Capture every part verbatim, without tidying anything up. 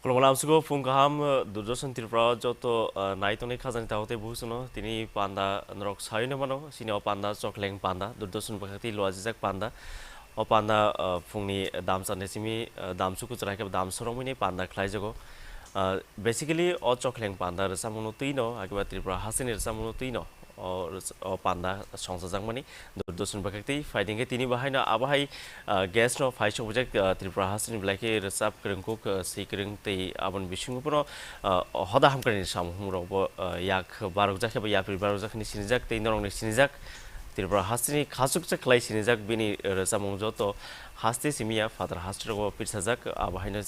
Khulumkha lamsugo phung kaham, uh, Doordarshan Tripura joto, uh, nai tongnai khajani takhuk tei bukhuk chwngno tini panda norok saui no mano, chini o panda Chokhleng panda, Doordarshan bwkhak twi luajijak panda. O panda, uh, phungni damsa ni simi, uh, damsu kuchur hai khe damsu romwi ni panda khlaijago. Uh, basically o Chokhleng panda rwchapmungno twi no, hai khe ba Tripura hasteni rwchapmungno twi no. O, o panda songchajakmani Doordarshan bwkhak twi phaidi hwnkhe tini bo haino abo hai, ah, guest no phai sokjak, ah, Tripura hasteni belai khe rwchap kwrwng kuk, ah, swi kwrwng tei aboni bisingo bono, ah, hoda hamkrai ni samung rok bo, ah, yak barokjak eba yapri barokjak hinwi sinijak tei norok ni sinijak Tripura hasteni khachuksa khlai sinijak bini rwchapmung joto haste simi ya phatar haste rogo pirsajak abo haino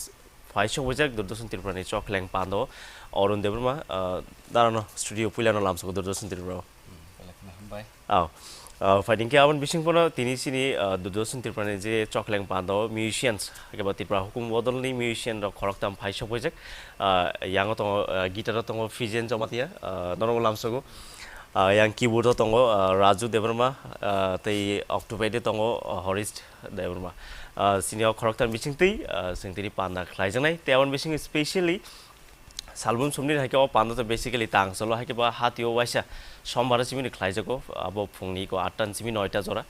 Phai sokbaijak Doordarshan Tripura ni Chokhleng pando Arun Debbarma, ah, darano studio puilano lamsogo Doordarshan Tripura o. Hmm, belai kheno hambai. Aw. Ah, phaidi hwnkhe aboni bising phano tini chini, ah, Doordarshan Tripura ni je Chokhleng pando musicians, hakhe ba Tripura hukum bodol ni musician rok khoroktham phai sokbaijak. Ah, yango tongo, ah, guitar o tongo Fijen Jamatia, ah, norok lamsogo. Ah, yang keyboard o tongo, ah, Raju Debbarma, ah, tei octopad o tongo, ah, Horish Debbarma. Ah, chini o khoroktham bising twi, ah, chwng tini panda khlaijaknai. Tei aboni bising specially salbum somni hai khe o panda to basically tang cholo hai khe ba hatio waisa sombar o simi khlaijago, abo phungni ko atta ni simi noita jora.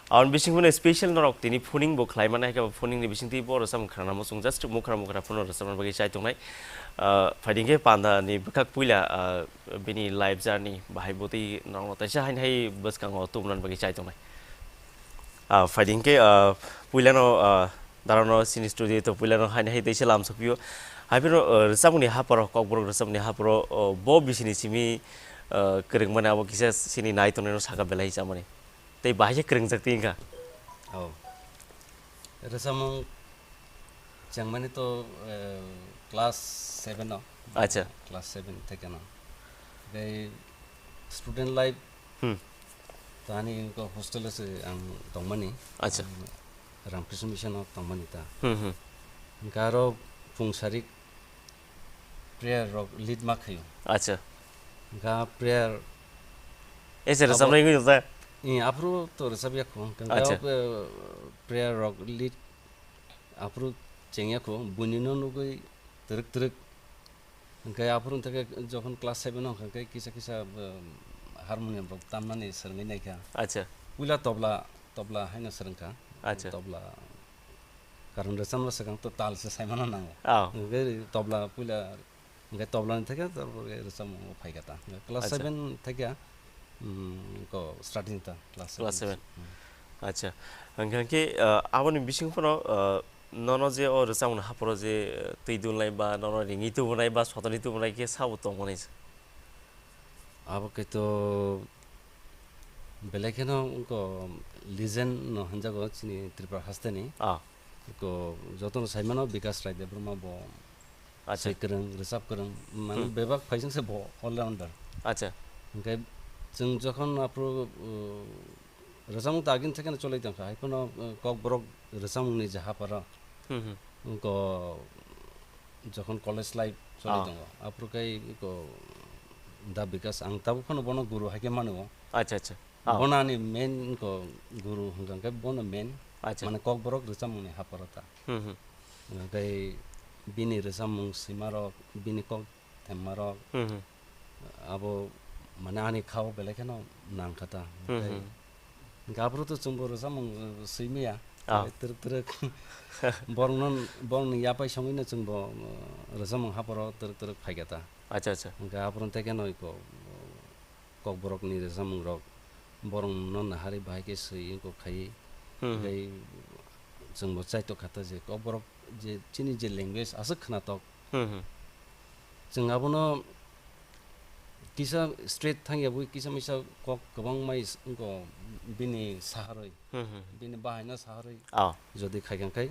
Aboni bising phano special norok tini phoning bo khlai mani hai khe ba phoning ni bising twi bo rwchapmung khwnana muchung just mukhra mukhra phano rwchapna bagwi chai tongnai. Ah, phaidi hwnkhe panda ni bwkhak puila, ah, bini life journey bahai bo twi norokno taisa haini hai bwskango tubunani bagwi chai tongnai. Ah, phaidi hwnkhe, ah, puilano, ah, darano chini studio to puilano haini hai teisa lamsokpio. Hai phano, ah, rwchapmungni haporo, Kokborok rwchapmungni haporo, oh, bo bisini simi, ah, kwrwngmani abo kisa chini nai tongnaino saka belai chamani. Tei bahai khe kwrwngjak twi wngkha. Oh. Rwchapmung chengmani to, eh, class seven o. Acha. Class seven thekeno. Tei student life Hmm. Tani ko hostel o se ang tongmani. Acha. Ang Ramkrishna Mission o tongmani ta. Hmm, hmm. Hwnkhe aro phung sarik prayer rok lead ma khaio. Acha. Hwnkhe prayer Ese abo rwchapnai wngwi ta? Ih, aphuru to rwchap ya kho. Hwnkhe Acha. Abo, eh, prayer rok lead aphuru cheng ya kho. Buini no nugwi twrwk twrwk Hwnkhe aphuru hwnkhe jokhon class seven o hwnkhe kisa kisa, um, harmonium rok tamnani swrwngwi naikha. Acha. Puila tobla, tobla haino swrwngkha. Acha. Tobla. Karon rwchapna swkang to tal se saimano nango. Oh. Hwnkhe tobla puila, hwnkhe tobla ni theke tarpore rwchapmung phaikha ta. Class Acha. Seven theke Hmm, ko starting ta class Class seven. seven. Hmm. Acha. Hwnkhe, hwnkhe, ah, aboni bising phano, ah, nono je o rwchapmungni haporo je, ah, twi dulnai ba nono ringwi tubunai ba sotoni tubunai khe sabo tongmani se? Abo khe to belai kheno wngkho legend no hinjago chini Tripura hasteni. Ah. Ko jotono saimano Bikas Rai Debbarma bo Acha. Se kwrwng, rwchap kwrwng, mane Hmm. bebak phaising se bo all rounder. Acha. Hwnkhe chwng jokhon aphuru, uh, rwchapmung ta agini thekeno cholai tongkha, hai phano, uh, Kokborok rwchapmungni je haparo. Hmm, hmm. Wngkho jokhon college life cholai Ah. tongo, aphuru khe wngkho Da Bikas, ang tabuk phano bono guru hai khe mano. Acha, acha. Ah. Bono ani main wngkho guru hwnkha khe bono main. Acha. Mane Kokborok rwchapmungni haparo ta. Hmm, hmm. Hwnkhe bini rwchapmung swimarok, bini kok themmarok, Hmm, hmm. abo mane ani khao belai kheno nangkha ta. Hmm, Hwnkhe hmm. hwnkhe aphuru to chwngbo rwchapmung, uh, swimaya. Ah. Twrwk twrwk borokno, borokni yapai songwino chwngbo, uh, rwchapmung haporo twrwk twrwk phaikha ta. Acha, acha. Hwnkhe aphuru tei kheno iko, uh, Kokborokni rwchapmungrok borokno naharwi bahai khe swi wngkha khai. Hmm. Tei chwngbo chaitokha ta je Kokborok je chini je language aswk khwnatok. Hmm, hmm. Chwng abono kisa straight thang yabwi kisa misa kok kwbangma is-, wngkho bini saharwi, Hmm, hmm. bini bahaino saharwi Oh. jodi khaikha khai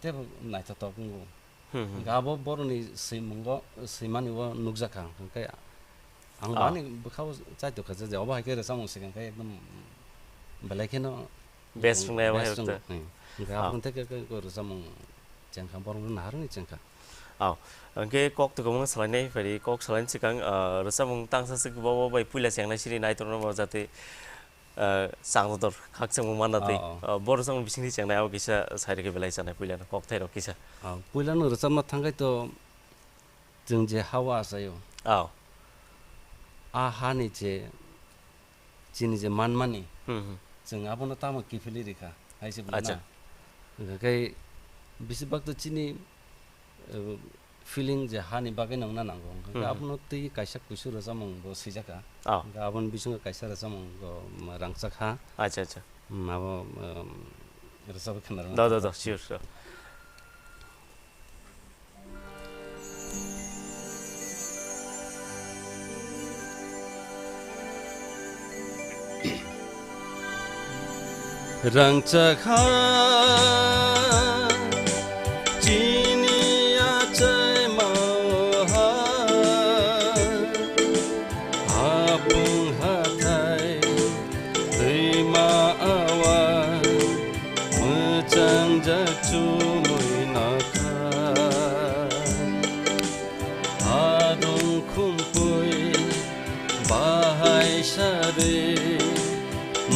teibo naithotok wngo. Hmm, hmm. Hwnkhe abo borokni swimungo, swimani o nukjakha, hwnkhe ang Ah. bani bwkhao chaitokha je, je obo hai khe rwchapmung swkang khe ekdom belai kheno Best wngnai abo hai best wngkha. Hmm. Hwnkhe Ah. abo theke khe rwchapmung chengkha, borokno naharwi chengkha. Oh, hwnkhe kok to kwbangma salainai, phai kok salaini swkang, ah, rwchapmung tangsa swk bo, bo bai puila chengnai sini naitorno bo jate, ah, changdodor khakchangma manna twi. Oh, oh. Ah, bo rwchapmung bisingtwi chengnai abo kisa sai rwkhe belai chanai puilano kokthairok kisa. Ah, puilano rwchapna thangkhai to chwng je hao achaio. Oh. A hani je chini je manmani, Hmm, hmm. chwng abono tamo kiphilwi rikha, hai se bwlai Acha. na. Hwnkha khe bisi bak to chini, uh, feeling je hani bagwi nangna nango. Hwnkha khe Hmm, hmm. abono twi kaisa kuisu rwchapmung bo swijaka. Oh. Hwnkha aboni bisingo kaisa rwchapmung bo, um, rangchak ha. Acha, acha. Um, abo, um, rwchapwi khna rwna Do, do, thangkha. Do, sure, sure. Rangchak ha chini achai mao ha, hapung hathai twima awa, mwchangjak chumui nokha. Adung khumpui bahai sarwi,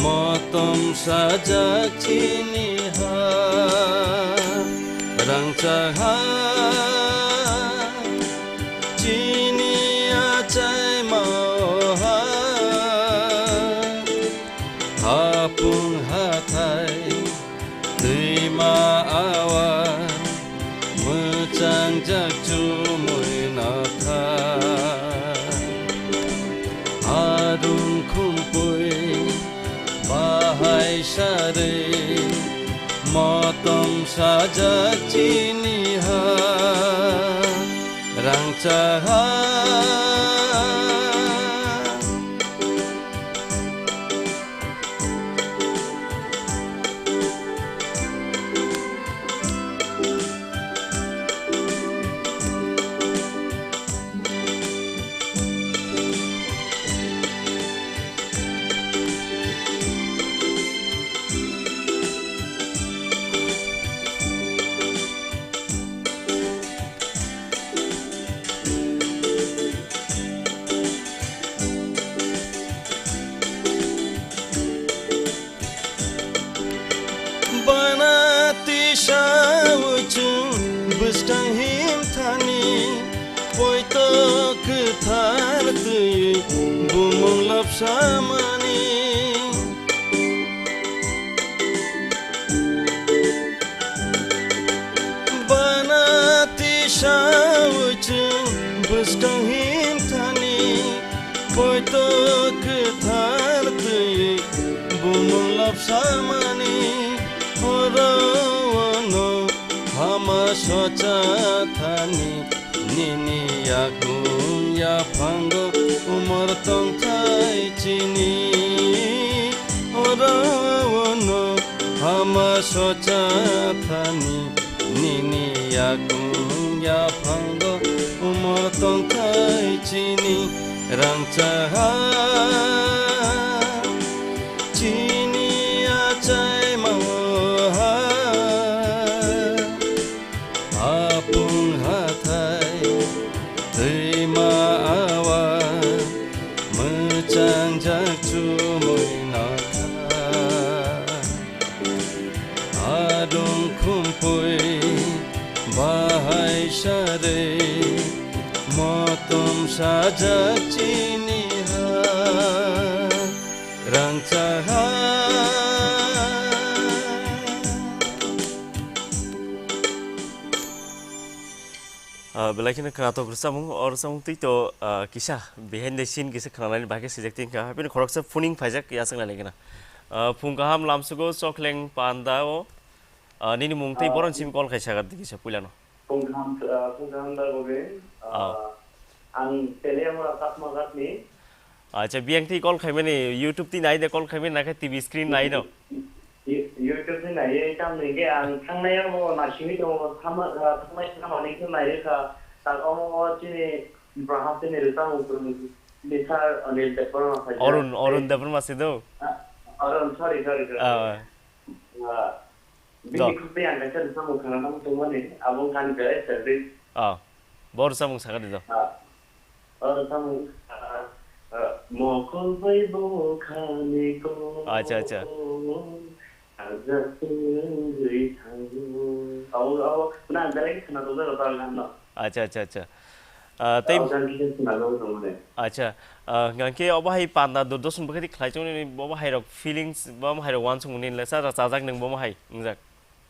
motom sajak chini ha. Rangchak ha chini achai mao ha. Hapung hathai twima awa, mwchangjak chumui nokha. Adung khumpui bahai sarwi, motom sajak chini ha. Rangchak ha. Bana tisa uchung bwskang himthani, poito kwthar twi bumung lapsamani. Bana tisa uchung bwskang himthani, poito kwthar twi bumung lapsamani. Oro ono hama socha thani, nini yakung yaphango umor tongthai chini. Oro ono hama socha thani, nini yakung yaphango umor tongthai chini. Rangchak ha chini achai mao ha. Hapung hathai twima awa, mwchangjak chumui nokha. Adung khumpui bahai sarwi, motom sajak chini ha. Rangchak ha. Ah, belai kheno khwnathok rwchapmung, o rwchapmung twi to, ah, kisa behind the scene kisa khwnanani bagwi swijak tongkha. Bini khoroksa phuning phaijak yachaknani gana. Ah, phung kaham lamsugo Chokleng Panda o, ah, nini mung tei Ah, bohrokni simi call khai sagar di kisa puilano. Phung kaham, ah, phung kaham da Govind. Ah, Ah. Ang Teliamura Chakma Jatni. Acha, biyang twi call khaimani, YouTube twi nai de call khaimani, nakhe T V screen nai no? You-, YouTube twi naiwi tamo hwnkhe ang thangnai abo naisingwi tongo, thama-, ah, thangnai thamani khe naiwi kha. Tak omo o chini Braha chini rwchapmung kwrwng Mister Anil Debbarma phai Arun, Arun Debbarma se do? Ah, Arun, sorry, sorry, sorry. Ah. Ah, Bini Do. Khuk tei ang kaisa rwchapmung khwnanani tongmani, abo wngkha ani belai favorite. Ah, bo rwchapmung sakha di do. Ah, o rwchapmung, ah, ah, Mokol bai bo khani ko. Acha, acha. Ajak twi wngwi thango. Abo, abo, na, direct khna tongjago ta ganno. Acha, acha, acha. Ah, tei Abo gan kisa khna tongjago tongmani. Acha, ah, hwnkhe obo hai panda Doordarshan bwkhadi khlai chongni, obo hai rok feelings, obo hai rok uansukmani le sa chajak nwng bo hai wngjak.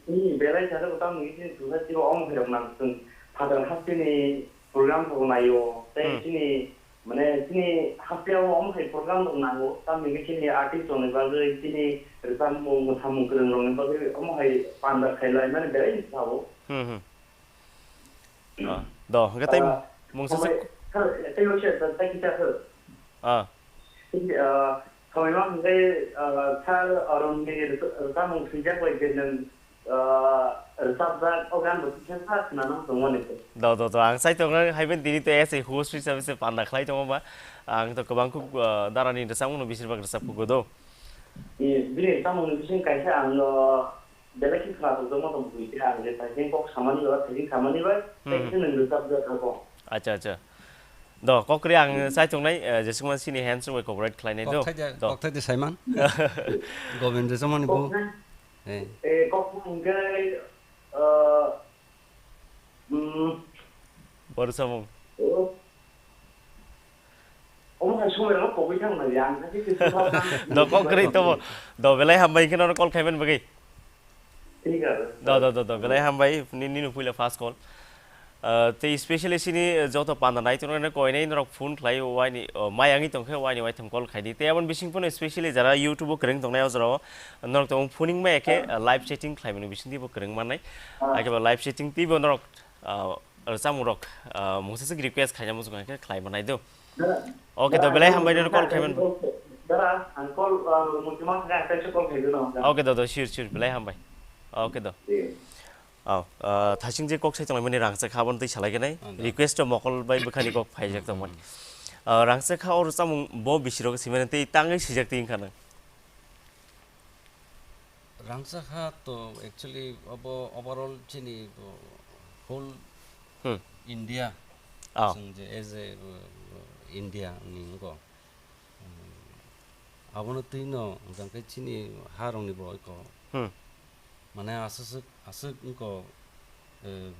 Chini belai chajak tamo khe chini thungsa twibo omo hai rok nang chwng phatar hasteni program rok naio. Tei Hmm. chini, mane, chini hasteo omo hai program rok nango. Tamo khe chini artist rokni bagwi, chini rwchapmung, mwsamung kwrwng rokni bagwi omo hai panda khailai mani belai sao. Hmm, hmm. Ah, do, hwnkhe tei Ah, mungsa se omo hai, sir, tei o se, tei kisa sir. Ah. Ah, Samaima hwnkhe, ah, sir Arun ni rwchapmung swijak bai je nwng, ah, rwchapjak, o gan bo kisa sa khna nang tongmani se. Do, do, do, ang sai tongo, hai ben tini to S A host hisabe se panda khlai tongo ba. Ang to kwbang khuk, ah, dara ni rwchapmung no bisir bak rwchap khugo do. Eh, bini rwchapmung ni bising kaisa ang, ah, belai khe khna tongjakma tong bui khe ang je thaiching kok samani ba, thaiching samani ba, Hmm. Tei khe nwng rwchapjak kha kok. Acha, acha. Do, kok kwrwi ang chai tongnai, eh, jesukma sini hands bai cooperate khlainai do. Kok thaide, Do. Kok thaide Saiman. Govind Jesomani bo. Kok thai-, Eh. Eh, kok hwnkhe, eh, mm, Boru samung. Oh. Omo hai somoi rok kogwi thang nai, ang khe khe khe. Do, kok kwrwi tobo. Do, belai hambai khe nono call khaiman bagwi. Thik ase. Do, do, do, do, belai hambai, ni, nini puila first call. Ah, tei specially sini joto panda nai tongna koinai norok phone khlai waini, oh, mai angwi tongkhe waini waitham call khaidi. Tei aboni bising phano specially jara YouTube o kwrwng tongnai o jorao norok tong phoning mai khe, ah, live chatting khlaimani bising teibo kwrwng mannai. Ah. Akhe ba live chatting teibo norok, ah, rwchapmung rok, ah, mungsa swk request khaina muchung khe khlai manai do. Dara, Okay, to dara, belai ang hambai nini call dara, khaiman. Dara, ang call, ah, muchima khe ang kaisa call khaigwno. Okay, do, do, sure, sure, belai hambai. Okay, do. Thik ase. Oh, ah, thasing je kok sai tonglaimani rangchak kha, aboni twi salai khe nai. Ah, da. Request o mokol bai bwkhani kok phaijak tongmani. Hmm. Ah, rangchak kha o rwchapmung bo bisirok simani tei tangwi swijak twi wngkha nang. Rangchak kha to actually obo overall chini bo whole Hmm. India. Oh. Chwng je as a, uh, India ni wngkha. Hmm. Abono twi no hwnkha khe chini ha rok ni bo eko. Hmm. Mane aswk, aswk wngkha, eh,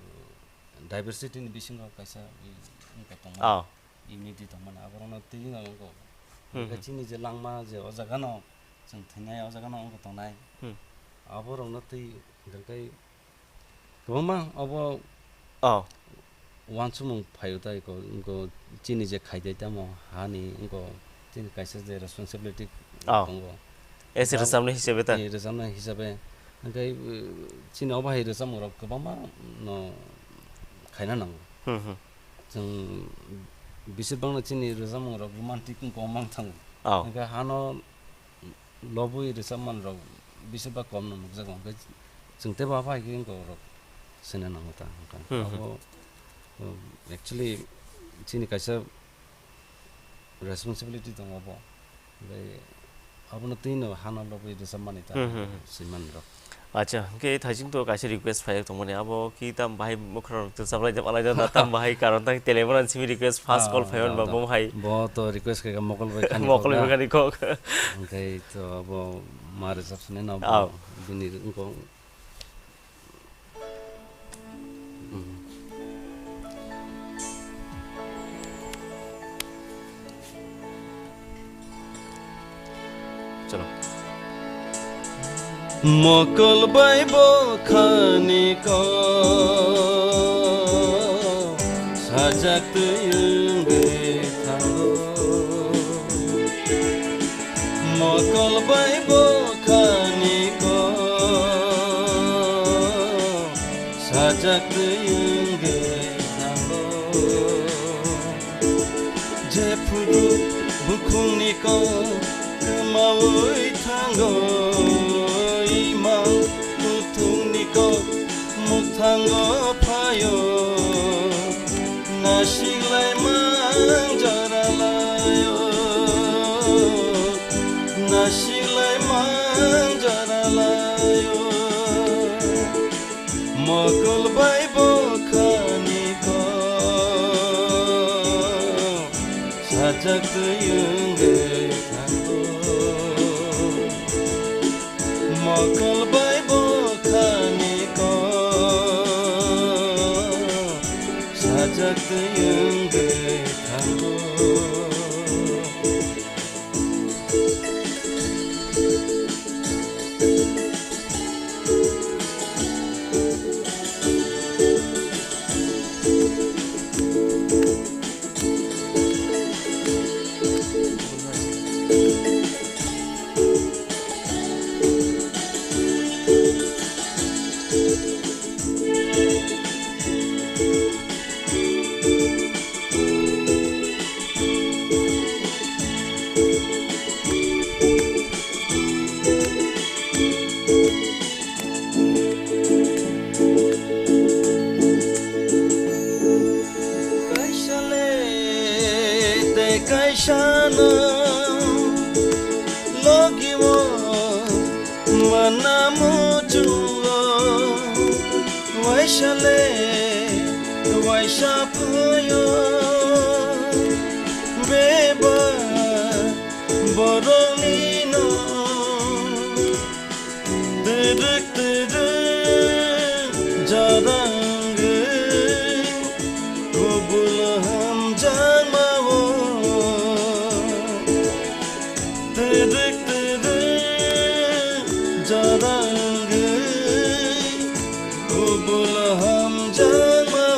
diversity ni bisingo kaisa i wngkha tongma. Oh. Unity tongmani aborokno twi no wngkha. Hmm, Hwnkhe hmm. Chini je langma je o jaga no chwng thwinai o jaga no wngkha tongnai. Hmm. Aborokno twi hwnkhe kwbangma obo Oh. Uansukmung phaio tai ko, wngkha chini je khaidai tamo hani wngkha chini kaisa je responsibility Oh. Tongo. As a Jab-, rwchapnai hisabe ta? Eh, rwchapnai hisabe. Hwnkhe, eh, chini obo hai rwchapmung rok kwbangma no khaina nango. Hmm, hmm. Chwng bisir bangno chini rwchapmung rok romantic wngkha mang thango. Oh. Hwnkhe hano lobwi rwchapmani rok bisir ba kom no nukjago, hwnkhe chwng tei ba phai khe wngkha rok sene nango ta, hwnkha. Hmm, hmm. Abo, um, actually chini kaisa responsibility tongo abo, hwnkhe abono twi no hano lobwi rwchapmani ta, Hmm, hmm, hmm. Swimani rok. Acha, hwnkhe thaising to kaisa request phai tongmani, abo ki tam bahai mokhrok rok to chaplai de palai de na tam bahai karon tang telephone an simi request first call Ah, phai on da, ba da. Bom hai. Bo to request khe mokol bai khani Mokol kok bai na. Khani kok. Hwnkhe to abo ma rwchap sini na Ah. Bo bini wngkha. Hmm. Chalo. Mokol bai bo khani ko sajak twi wngwi thango. Mokol bai bo khani ko sajak twi wngwi thango. Jephuru bukhungni kok kwmawi thango, ima muthungni kok mukthango phaio. Nasiklai man jora laio, nasiklai man jora laio. Mokol bai bo khani ko sajak twi wngwi Twi wngwi thango. Kaisa le tei kaisa no logi o mana muchungo, waisa le waisa phaio beba borokni no. Twdwk twdwk jora wngwi kubul hamjakma-o. Twdwk twdwk jora wngwi kubul hamjakma-o.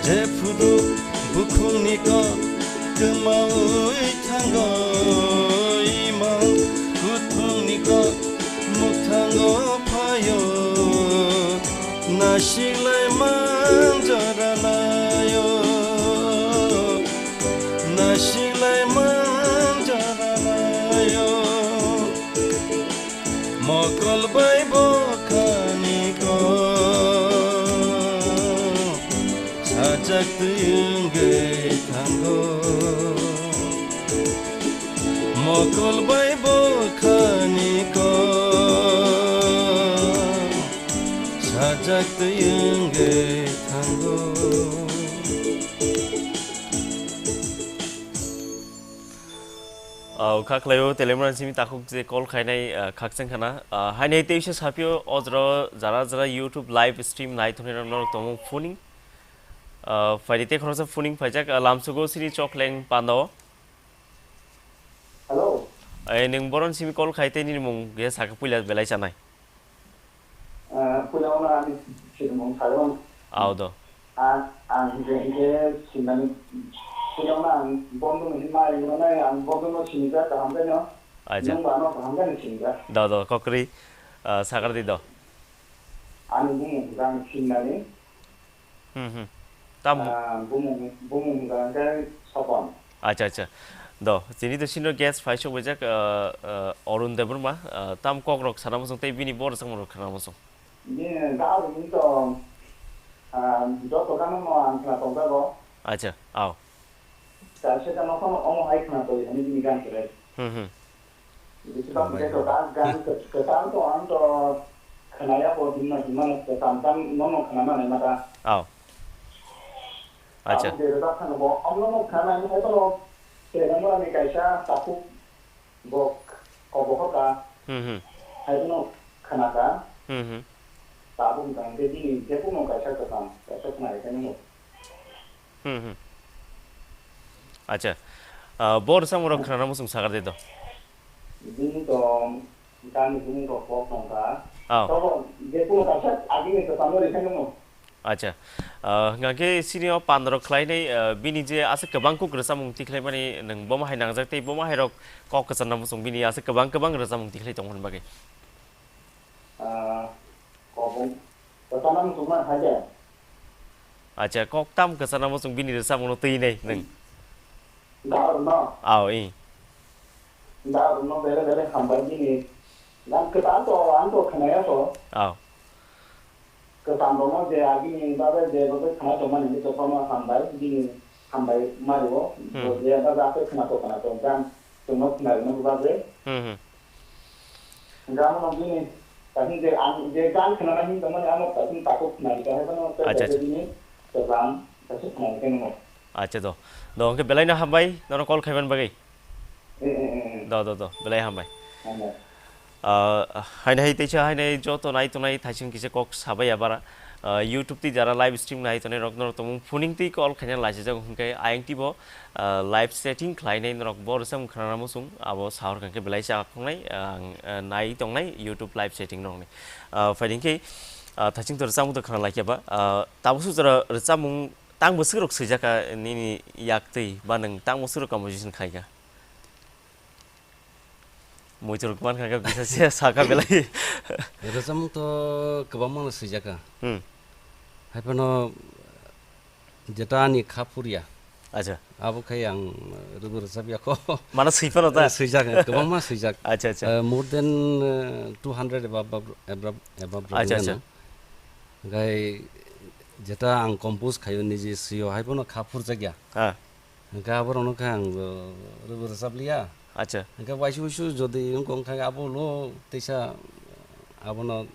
Jephuru bukhukni kok kwmaui thango, imang kuthukni kok mukthango phaio. Nasiklai man jora laio, nasiklai man jora laio. Mokol bai bokhani kok sajak twi wngwi thango. Mokol bai bokhani kok sajak twi wngwi thango. Ah, kha khlaio, Telemran simi takhuk je call khainai, ah, khakchang khana. Ah, hainai teisa sapio, ojro jara jara YouTube live stream nai thunai rok norok tongmung phuning. Ah, phaidi te khoroksa phuning phaijak, ah, lamsugo sini chokleng pando. Hello. Ai, nwng boron simi call khai tei nini mung ge saka puila belai chanai. Ah, puila ono ani sinimung sayo. Au do. Ah, ang hingke, hingke sinani puila ono ang bondo no hima ringo nai, ang bondo no sinijak kaham khe no. Acha. Nwng ba no kaham khe no sinijak. Do, do, kokri, ah, sakar di do. Ani bumung hwnkhe ang sinani. Hmm, hmm. Tam Ah, bumung, bumung hwnkhe Sopon. Acha, acha. Do, chini to senior guest phai sok bajak, ah, ah, Arun Debbarma, ah, tam kok rok sana mosong tei bini bor rok sana mosong. Bini da Arun ni to, ah, joto gana no ang khna tong jago. Acha, au. Kaisa khe no phano omo hai khna tong ani bini gan khe. Hmm, hmm. Bisi bang khe to ta gan kwcham to ang to khna ya bo din ma din ma kwcham tam no no khna ma nai ma ta. Au. Acha. Tabuk de rwjak thang bo, omo no khna nai hai bono Telemran ni kaisa takhuk bo kobo hoka. Hmm, hmm. Hai bono khna ka. Hmm, hmm. Tabuk jang de bini je kuno kaisa kwcham, kaisa khna ri khe no. Hmm, hmm. Acha. Ah, bor samung rok khna na mosong sakar de do. Bini to Gani bumung rok kok tong kha. Oh. Tobo je kuno kaisa agini kwcham no ri khe no. Acha. Ah, hwnkha khe sini o pan rok khlai nai, ah, bini je aswk kwbang kuk rwchapmung tikhlai mani nwng bomo hai nangjak tei bomo hai rok kok kwcham na mosong bini aswk kwbang kwbang rwchapmung tikhlai tong hwn bagwi. Ah, kobong. Kwcham na mosong ma hai de. Acha, kok tam kwcham na mosong bini rwchapmung no twi nai nwng. Da no. Ao, i. Da no bele bele hambai bini. Gan kwcham to ang to khna ya to. Ao. Kwcham rokno je agini bagwi je bagwi khna tongmani hwnwi jotono hambai, bini hambai mario. Hmm. Bo je bagwi aswk khna to khna to gan chwngno khna rwna bagwi. Hmm, hmm. Gamo no bini kaisa je ang je gan khna na hin tongmani ano kaisa takhuk khna rwkha hai phano tei Acha, kaisa acha. Bini kwcham kaisa khna rwkha nw. Acha do. Do hwnkhe belai no hambai nono call khaiman bagwi. Eh, eh, eh, eh. Do, do, do. Belai hambai. Hambai. Ah, hainai hai teisa hainai joto nai tongnai thaising kisa kok sabai abara. Ah, YouTube twi jara live stream nai tongnai rok norok tongmung phuning twi call khaina laisijak hwnkhe ayang twibo, ah, live setting khlainai norok bo rwchapmung khwnana muchung abo sahor khankhe belai chak tongnai, ah, ang, ah, nai tongnai YouTube live setting rokni. Ah, phaidi khe, ah, thaising to rwchapmung to khwna laikya ba. Ah, tabuk suk jora rwchapmung tang bwswk rok swijak kha nini yak twi ba nwng tang bwswk rok composition khaikha? Muitu rok man kha khe bisa se saka belai. Rwchapmung to kwbangma no swijak kha. Hmm. Haiphano jeta ani kha phurya. Acha. Abo khai ang rwbu rwchapya kho. Mana swi phano ta? Swijak, kwbangma swijak. Acha, acha. Eh, more than, eh, two hundred above, above, above, above Acha, rwgwi acha. Ano. Hwnkhe jeta ang compose khaio, niji swio, haiphano kha phurjakya. Ah. Hwnkhe aborokno khe ang, uh, rwbu rwchap liya. Acha. Hwnkhe waisa waisa jodi wngkha, hwnkhe abo lo teisa abono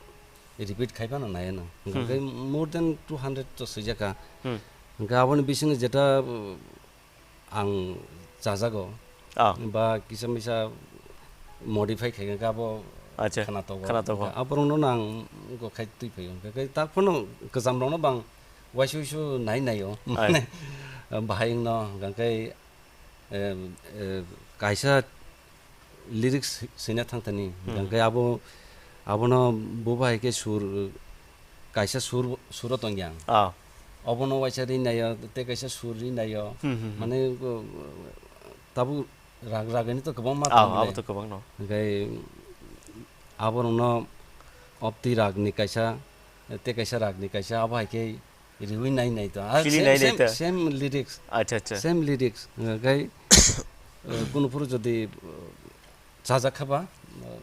repeat khai phano nai ano. Hmm. Hwnkhe more than two hundred to swijak kha. Hmm. Hwnkhe aboni bisingo jeta, uh, ang chajago. Ah. Ba kisa misa modify khai hwnkhe abo Acha. Khwnatok o. Khwnatok o. Hwnkhe aborokno no ang go khai twi phaio. Hwnkhe tarphano kwcham rokno bang waisa waisa nai naio. Ai. Mane, bahai wngno, hwnkhe, eh, eh, kaisa lyrics swina thangthani, Hmm. Hwnkhe abo, abono bo bahai khe sur, kaisa sur, suro tongya. Ah. Obono waisa ri naio, tei kaisa sur ri naio. Hmm, hmm, hmm. Mane, uh, tabuk rag, ragini to kwbangma Ah, tongo abo le. To kwbang no. Hwnkhe aborokno opti ragni kaisa, tei kaisa ragni kaisa, abo hai khe riwi nai nai to. Ah, Chili same, nai nai same, to. Same lyrics. Acha, acha. Same lyrics. Hwnkhe, eh, kunu phuru jodi, eh, chajak kha ba, eh,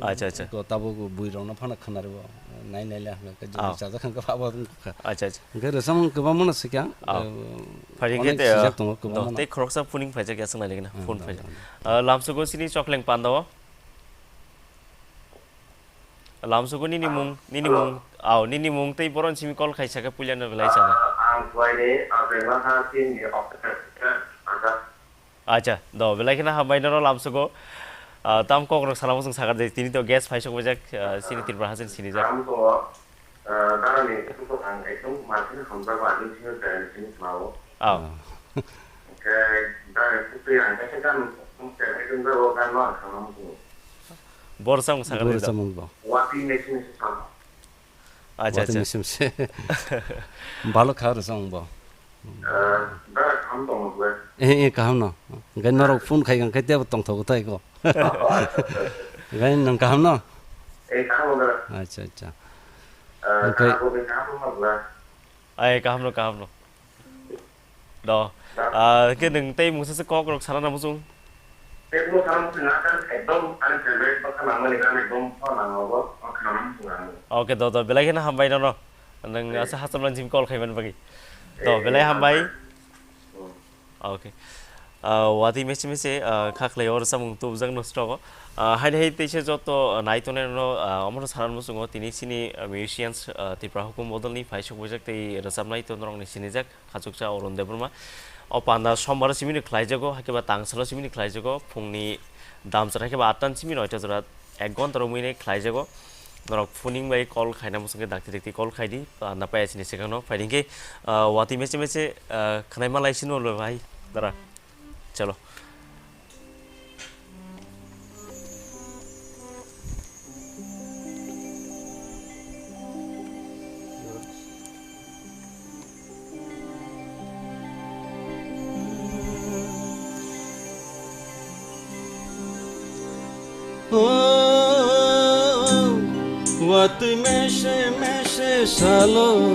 Acha, acha. Ko tabuk bui rokno phano khwna rwo. Nai nai le hwnkhe jodi Ah. Chajak kha khe abo wng kha. Acha, acha. Hwnkhe rwchapmung kwbangma no swikha. Ah. Eh, Phari onek khe te, swijak tongo do, kwbangma no. Tei khoroksa phuning phaijak ya swng nai le gana. Hmm, Phone do, phaijak. Do, do. Ah, lamsugo sini chokleng panda o. Lamsugo nini mung, nini Hello. Mung, au, nini mung tei boron simi call khaisa khe puilano belai sana. Ah, ang buaini, ah, Bengla ha team ni officer, ah, Acha, do, belai kheno hambai nono lamsugo. Ah, tam kok rok sana muchung sakar de, tini to guest phai sok bajak, ah, sini Tripura hasen sini jak. Ang to, ah, darani, ang ekdom martin hamjak ba, ani sini, sini, sini, sini, Oh. Hwnkhe, dai, putui ang kaisa gan, putui ang kaisa gan, o gan no ang khana muchungo. Bor samung sakha Bor de do. Samung bo. Wati mesi mesi sama. Acha, Wati acha. Mesi mesi. Balo kha rw samung bo. Eh, dai, kaham tong mo. Eh, eh, kaham no. Gai norok phone khai gang khai tebo tong thogo tai ko. Gai nang kaham no. Eh, kaham no. Acha, acha. Eh, Oke. Kaham no, kaham no. Ai, kaham no, kaham no. Do. Ah, ke nung tei mungsa se kok rok sana na muchung? Tei mungsa sana muchung na kan ekdom ani favorite ba khana mani kan ekdom phone ang obo, o khana muchung ang. Oke, do, do, belai kheno hambai nono. Nung asa hacham lang jim call khaiman bagi. Do, belai hambai. Hmm. Oke. Ah, wati mese mese, ah, khaklai or samung tubjak no stogo. Ah, hai hai teisa joto, ah, nai tongnai no, ah, omo sana muchungo tini sini, ah, musicians, ah, Tripura hukum bodol ni phai sok bujak tei rwchapnai to norok ni sinijak. Khachuksa Arun Debbarma. O panda sombar simini khlaijago, haikhe ba tangsalo simini khlaijago, phungni damchara haikhe ba atta ni simi noita jora ek ghonta romwi nai khlaijago. Norok phuning bai call khaina muchungkhe dakti dakti call khaidi, panda paya sini sekhano. Phaidi khe, ah, wati mese mese, ah, khnaima lai sino lo bhai, dara. Chalo. Oh, watwi mese mese salo,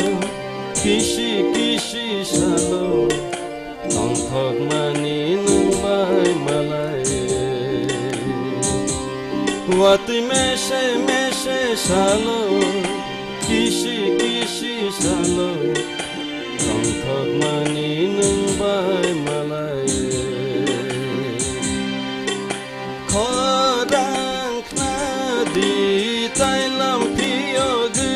kisi kisi salo, tongthokmani nwng bai malai. Watwi mese mese salo, kisi kisi salo, tongthokmani nwng bai malai. Khorang khna di tailam phiyogwi,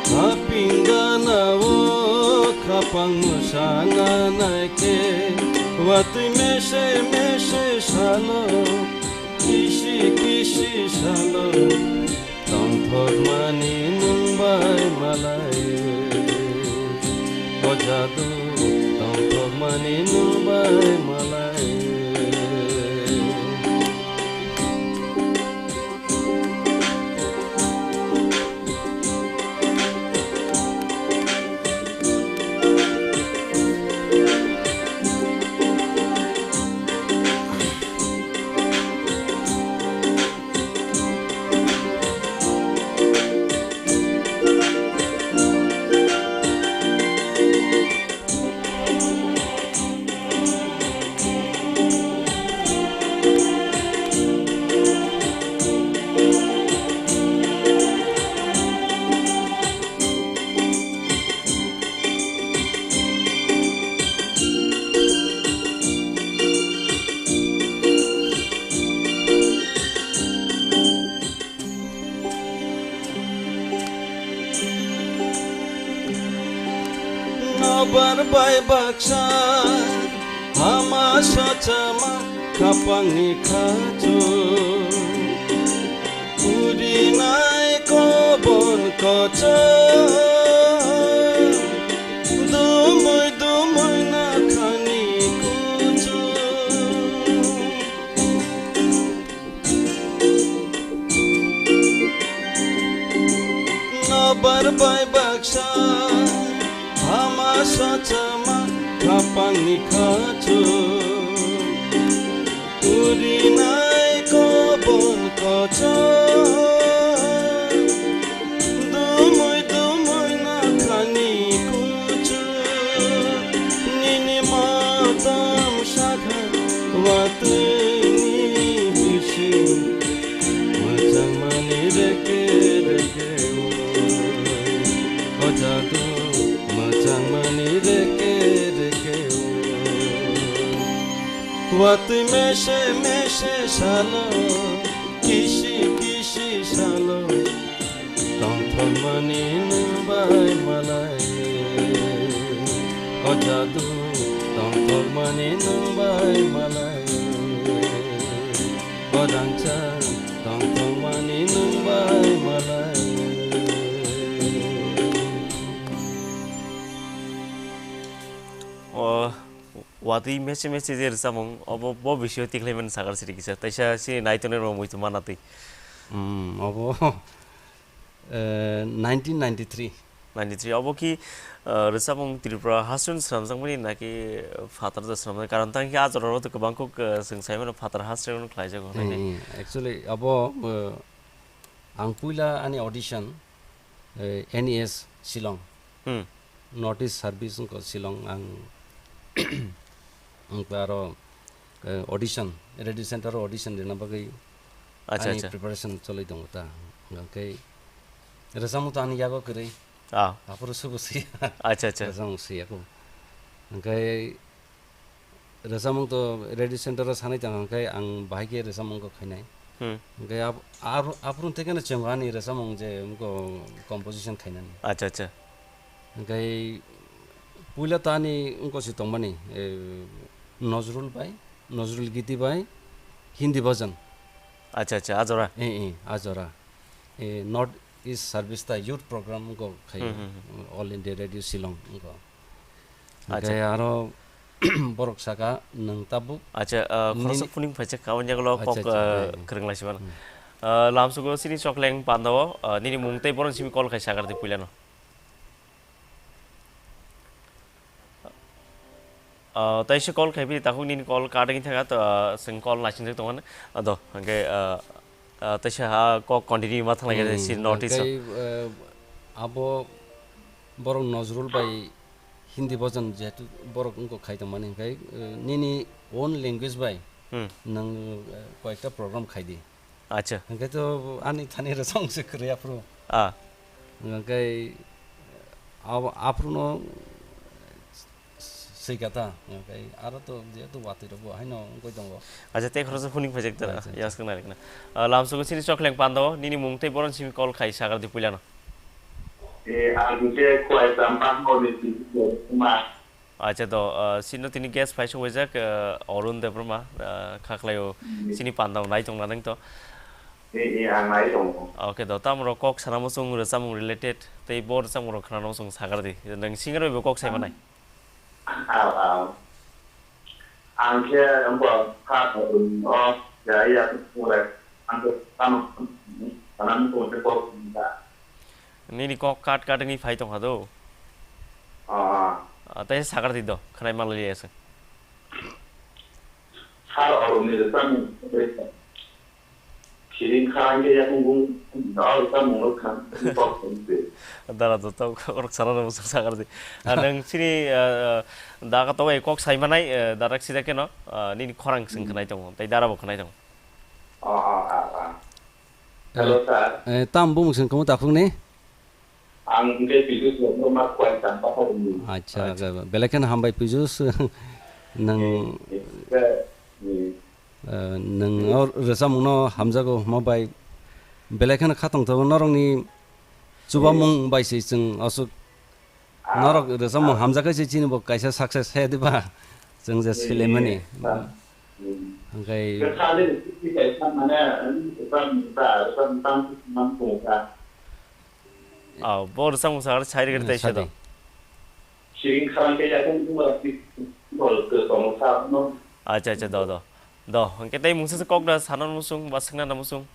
haping gana o khapang mwsana naikhe, watwi mese mese salo, Kisi kisi salo tongthokmani nwng bai malai. O jadu tongthokmani nwng bai malai. Nobar bai baksa hama sochama khapangni khachu. Purinai kobon kochom dumui dumui nakhani kuchu. Nobar bai baksa hama sochama khapangni khachu. Purinai kobon kochom dumui dumui nakhani kuchu. Nini motom sakha watwini bising. Mwchangmani reke reke o, o jadu, mwchangmani reke reke o. Watwi mese mese salo, kisi kisi salo, tongthokmani nwng bai malai. O jadu, tongthokmani nwng bai malai. O rangchak tongthokmani nwng bai malai. O watwi mese mese je rwchapmung, obo bo bisio tikhlaimani sakar siri kisa. Taisa chini naitongrok muitu manatwi. Hmm, obo, eh, nineteen ninety-three. Ninety-three. Obo ki, eh, rwchapmung Tripura hasteni swnamjakmani naki, eh, phatar da swnamjak? Karon tang ki a jorao to kwbang kuk, eh, chwng sai mano phatar hasteni khlaijago, nai, nai. Hmm, actually, obo, eh, ang puila ani audition, eh, N E S Shillong. Hmm. North East Service wngkha Shillong, ang wngkha aro, eh, audition, radio center o audition rwna bagwi Acha, ani acha. Preparation choli tongo ta. Hwnkhe rwchapmung to ani yago kwrwi. Ah. Aphuru subu swi. Acha, acha. Rwchapmung swi yago. Hwnkhe rwchapmung to radio center o sanai tong hwnkhe ang bahai khe rwchapmung kok khainai. Hmm. Hwnkhe ap-, ar-, aphuru thekeno chwng ani rwchapmung je wngkha composition khainani. Acha, acha. Hwnkhe puila to ani wngkha si tongmani, eh, Nazrul bai, Nazrul Giti bai, Hindi bhajan. Acha, acha, a jora? Eh, eh, a jora. Eh, North East Service ta youth program wngkha khai, Hmm, hmm, hmm. All India Radio Shillong wngkha. Acha. Hwnkhe aro borok saka nwng tabuk Acha, uh, nini khoroksa phuning phaijak kha, o yagulo Acha, kok, acha, uh, eh, eh. Kwrwng lai si mano. Hmm. Uh, lamsogo chini Chokleng Pandao, uh, nini mung tei boroni simi call khai sagar di puilano. Uh, tei se call khai bini takhuk nini call cutting thaka, uh, chwng call naising tongo. Uh, do, hwnkhe, uh, uh, tei se ha kok continue ma thang lai khe Hmm, si notice. Hwnkhe, uh, abo borok Nazrul bai Hindi bhajan jehetu borok wngkha khai tongmani, hwnkhe, eh, nini own language bai Hmm. nwng, eh, koyekta program khai di. Acha. Hwnkhe to ani thani rwchapmung se kwrwi aphuru. Ah. Hwnkhe abo aphuru no swikha ta, hwnkhe aro to jehetu watwi rok bo haino wngwi tongo. Acha, tei khoroksa phuning phaijak ta, Acha, acha. Yas khna rikna. Ah, lamsogo chini Chokleng Pandao, nini mung tei boroni simi call khai sagar di puilano. Eh, ang khe Khowai Champakmoni Singh Kumar. Acha do, ah, sino tini guest phai sokbaijak, ah, Arun Debbarma, ah, kha khlaio, hmm, sini panda nai tong nanang to. Eh, eh, ang nai tongo. Okay do, tamro kok sana muchung rwchapmung related, tei bo rwchapmung rok khna muchung sagar di. Nang singer bai bo kok sai manai. Aw, aw. Ang khe bo kha, o, ya, ya, ang khe tamo, sana muchung khe kok. Nini kok kat kat wngwi phai tongkha do. Ah. Ah, tei sakar di do, khwnai manlai ya se. Sar oroni rwchapmung. Siring kha hwnkhe yakung bung, dal rwchapmung rok kha, kok tong se. Dara do to kok rok sana no sakar di. Ah, nang sini, ah, ah, daga to kok sai manai, ah, darak sida keno, ah, nini khorang sing khwnai tongo, tei dara bo khwnai tongo. Ah, ah, ah, ah. Hello, sir. Eh, tam bumung sing komo takhuk ni? Ang hwnkhe Pijus Debbarma Khuaisang Pathar ni. Acha, acha. Belai kheno hambai Pijus. Nang, eh, eh, eh, eh, nang, hmm, o rwchapmung no hamjago hwnma bai belai kheno khatong tongo norok ni chubamung bai se chwng aswk. Ah. Norok rwchapmung hamjakhe se chini bo kaisa success he diba? Chwng je, hmm, silemani. Hmm. Hwnkhe kwthani kaisa mane, hmm, rwchapmung ta, rwchapmung tang tang tong kha. Oh, bo rwchapmung sakha sai rwgwi, hmm, tei se do. Siring kharang khe yakung bumung rok bol tong sa no. Acha, acha, do, do. Do, hwnkhe tei mungsa se kok da sana muchung, ba swngna na muchung.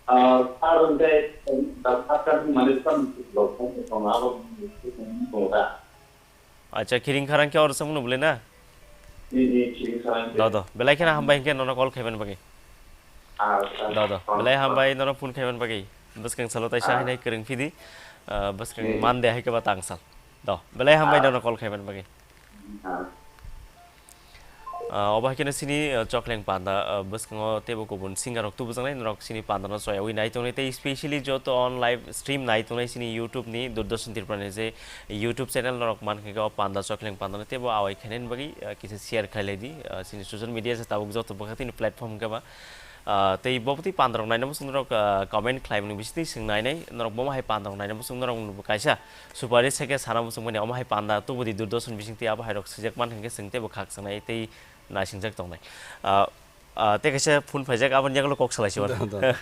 Ah, sir, hwnkhe, da, sir, sir, mane, sir, abo, abo, abo, da. Acha, khiring kharang khe oro samung nubule na? Ni, ni, khiring kharang khe. Do, do. Belai kheno hambai hwnkhe nono call khaiman bagwi. Ah, sir. Do, do. Belai hambai nono phone khaiman bagwi. Bwskang salo taisa, ah, hainai kwrwng phidi. Ah, bwskang, hmm, Monday hai khe ba tangsal. Do. Belai hambai, ah, nono call khaiman bagwi. Ah. Ah, obo hai kheno sini, ah, Chokleng Panda, ah, bwskango teibo kubun singer rok tubujaknai, norok sini panda no choyawi nai tongnai, tei specially joto on live stream nai tongnai sini YouTube ni Doordarshan Tripura ni je YouTube channel norok mankha khe o panda Chokleng Panda no teibo awai khainani bagwi, ah, kisa share khlai lai di, ah, sini social media se tabuk joto bwkha tini platform khe ba. Ah, tei bo bwtwi panda rok naina bwswk norok, ah, comment khlai mani bisingtwi swng nai nai, norok bomo hai panda rok naina bwswk norok nukgo kaisa supari se khe sana bwswk mani omo hai panda tubu di Doordarshan bisingtwi abo hai rok swijak man hwnkhe swng teibo khakchang nai tei naisingjak tongnai. Ah, ah, tei kaisa phone phaijak aboni yagulo kok salai si mano. Do, do.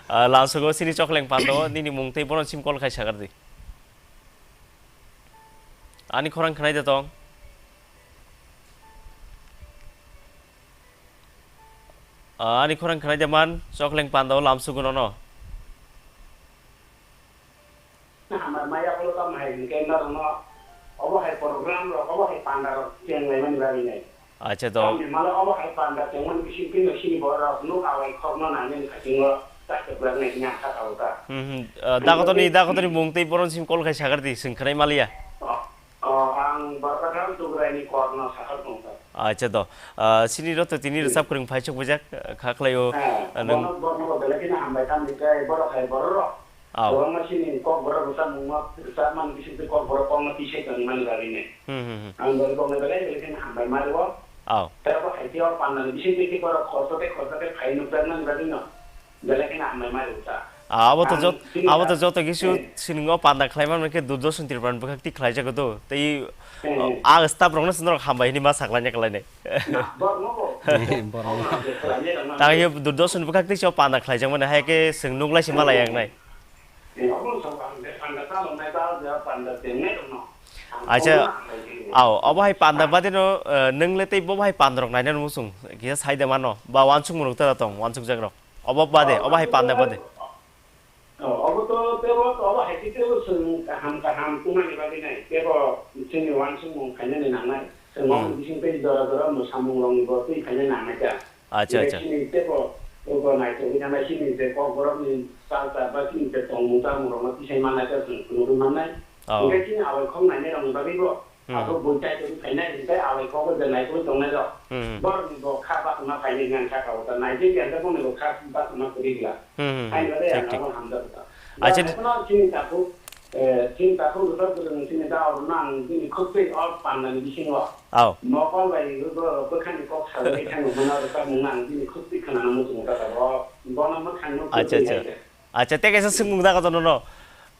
Ah, lamsogo sini Chokleng Panda o nini mung tei bono sim call khai sagar di. Ani khorang khwnai de tong. Ah, ani khorang khwnai de man, Chokleng Panda o lamsugo nono. Hambai maya pholo tamo hai hwnkhe norokno obo hai program rok, obo hai panda rok cheng laimani bagwi nai. Acha do. Tamni malo obo hai panda chengmani bisingtwi no sini borok rok nuk awai khokno nainani khatingo ta kwplak nai hwnwi ang kha tabuk ta. Hmm, hmm. Ah, dakotorni, dakotorni mung tei boron sim call khai sagar di, swng khwnai maliya. Oh. Oh, ang Borkatham Tugraini korno sakha tongkha. Acha do. Ah, sini ro to tini rwchap kwrwng phai sok bujak, ah, kha khlai o, eh, ah, nwng bono, bono bo belai kheno hambai tamni khe borok hai borok rok. Aw. Kwbangma sini kok borok rwchapmung ma rwchapmani bisingtwi kok borok kokno tisai tongmani bagwi nai. Hmm, hmm, hmm. Ang boni kokno belai belai kheno hambai ma rwo. Aw. Tei bo hai khe o pandani bisingtwi khe borok khoroksa tei khoroksa khe phai nukjakmani bagwi no. Belai kheno hambai ma rwkha. Ah, abo to jot-, abo to joto kisu, eh, siningo panda khlai man khe Doordarshan Tripura ni bwkhak twi khlai jago do. Tei, eh, ah, staff rokno norok hambai hwnwi ma saklaina khlainai. Na, borok no bo. Borok no. Tang yo Doordarshan bwkhak twi so panda khlai jak mani hai khe swng nuk lai se ma lai yang nai. Eh, obo no sok ang de panda ta long nai ta ja panda tengnai rok no. Acha, aw, obo hai panda bade no, eh, nwng le tei bo hai panda rok naina muchung kisa sai de mano ba wansuk mung rok ta tong, wansuk jak rok. Obo bade, obo hai panda bade. Oh, obo to tebo, obo hai khe tebo chwng kaham kaham tongmani bagwi nai. Tebo chini wansukmung khainani nangnai. Chwng, hmm, omo bising tei jora jora mwsamung rokni bo twi khaina nangnai kha. Acha, acha. Chini tebo, tebo naitugwi thangnai chini je kokborokni chal chal ba chini je tongmung chamung rokno tisai mannai kha chwng phunugwi mannai. Oh. Hwnkhe chini awai khok nainai rokni bagwi bo. Hmm. Aswk bui chai tongwi phainai, hwnkhe awai kok je naikolwi tongnai rok. Hmm. Borokni bo kha bachama phainai hwnwi ang sakha, o ta naijak ya, hwnkhe boni bo kha bachama kwrwi glak. Hmm, hmm, hmm. Haino de thik, ang thik. Abo hamjak kha. Acha. Jara kheno chini takhuk, eh, chini takhuk rwchap kwrwng chini da oro no ang bini khuk twi o pandani bisingo. Aw. Mokol bai bo, bwkhani kok salai thangwi mano rwchapmung no ang bini khuk twi khwnana muchungo ta tabuk. Bono mwkhang no. Acha, acha. Acha, tei kaisa swngmung da kotor nono.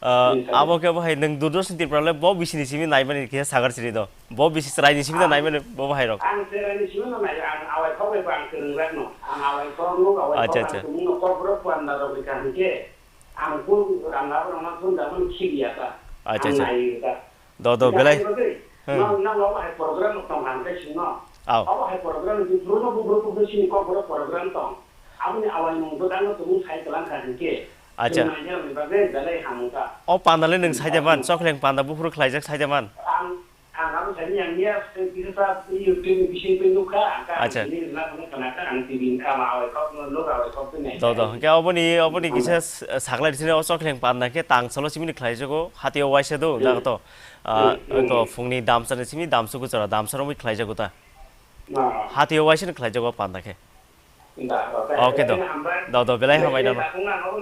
Ah, hmm, abo khe bo hai nwng Doordarshan Tripura le bo bisi ni simi naimani khe sagar siri do. Bo bisi chwrai ni simi do naimani bo bo hai rok. Ang chwrai ni simi no nai, ang awai khok bai ang kwrwng rek no. Ang awai khok no, awai khok, acha, acha, ang tumung no kok rok panda rok ni kaham khe. Ang phone, ang abo rok no phone da man khili ya ta. Acha, acha. Ang nai ta. Do, do, belai. Nang, nang abo hai program tong ang khe sino. Aw. Abo hai program ni bufru no bufru bufru sini kok rok program tong. Aboni awai mung bwdang no tumung sai kwlang kha hinkhe. Acha. Chwng naina ni bagwi belai hamung kha. O panda le nwng sai da man, chokhleng panda buphuru khlaijak sai da man. Ang, ang abo sai ni ang ya, kisa sa YouTube ni bising twi nukha, ang ka, acha, ang sini rwna phano khna kha, ang T V ni kha ma awai kok no, lok awai kok twi nai. Do, do. Hwnkhe oboni, oboni kisa s-, saklai sini o chokhleng panda khe tang salo simi ni khlaijago, hatio waisa do, hmm, da to. Ah, hmm, hmm, ko phungni damsa ni simi damsa ko chora, damsa romwi khlaijago ta. Ah. Hatio waisa ni khlaijago panda khe. Da, da, da. Okay, do. Belai hambai. Do, do, belai hambai, do, do. Belai hambai, do,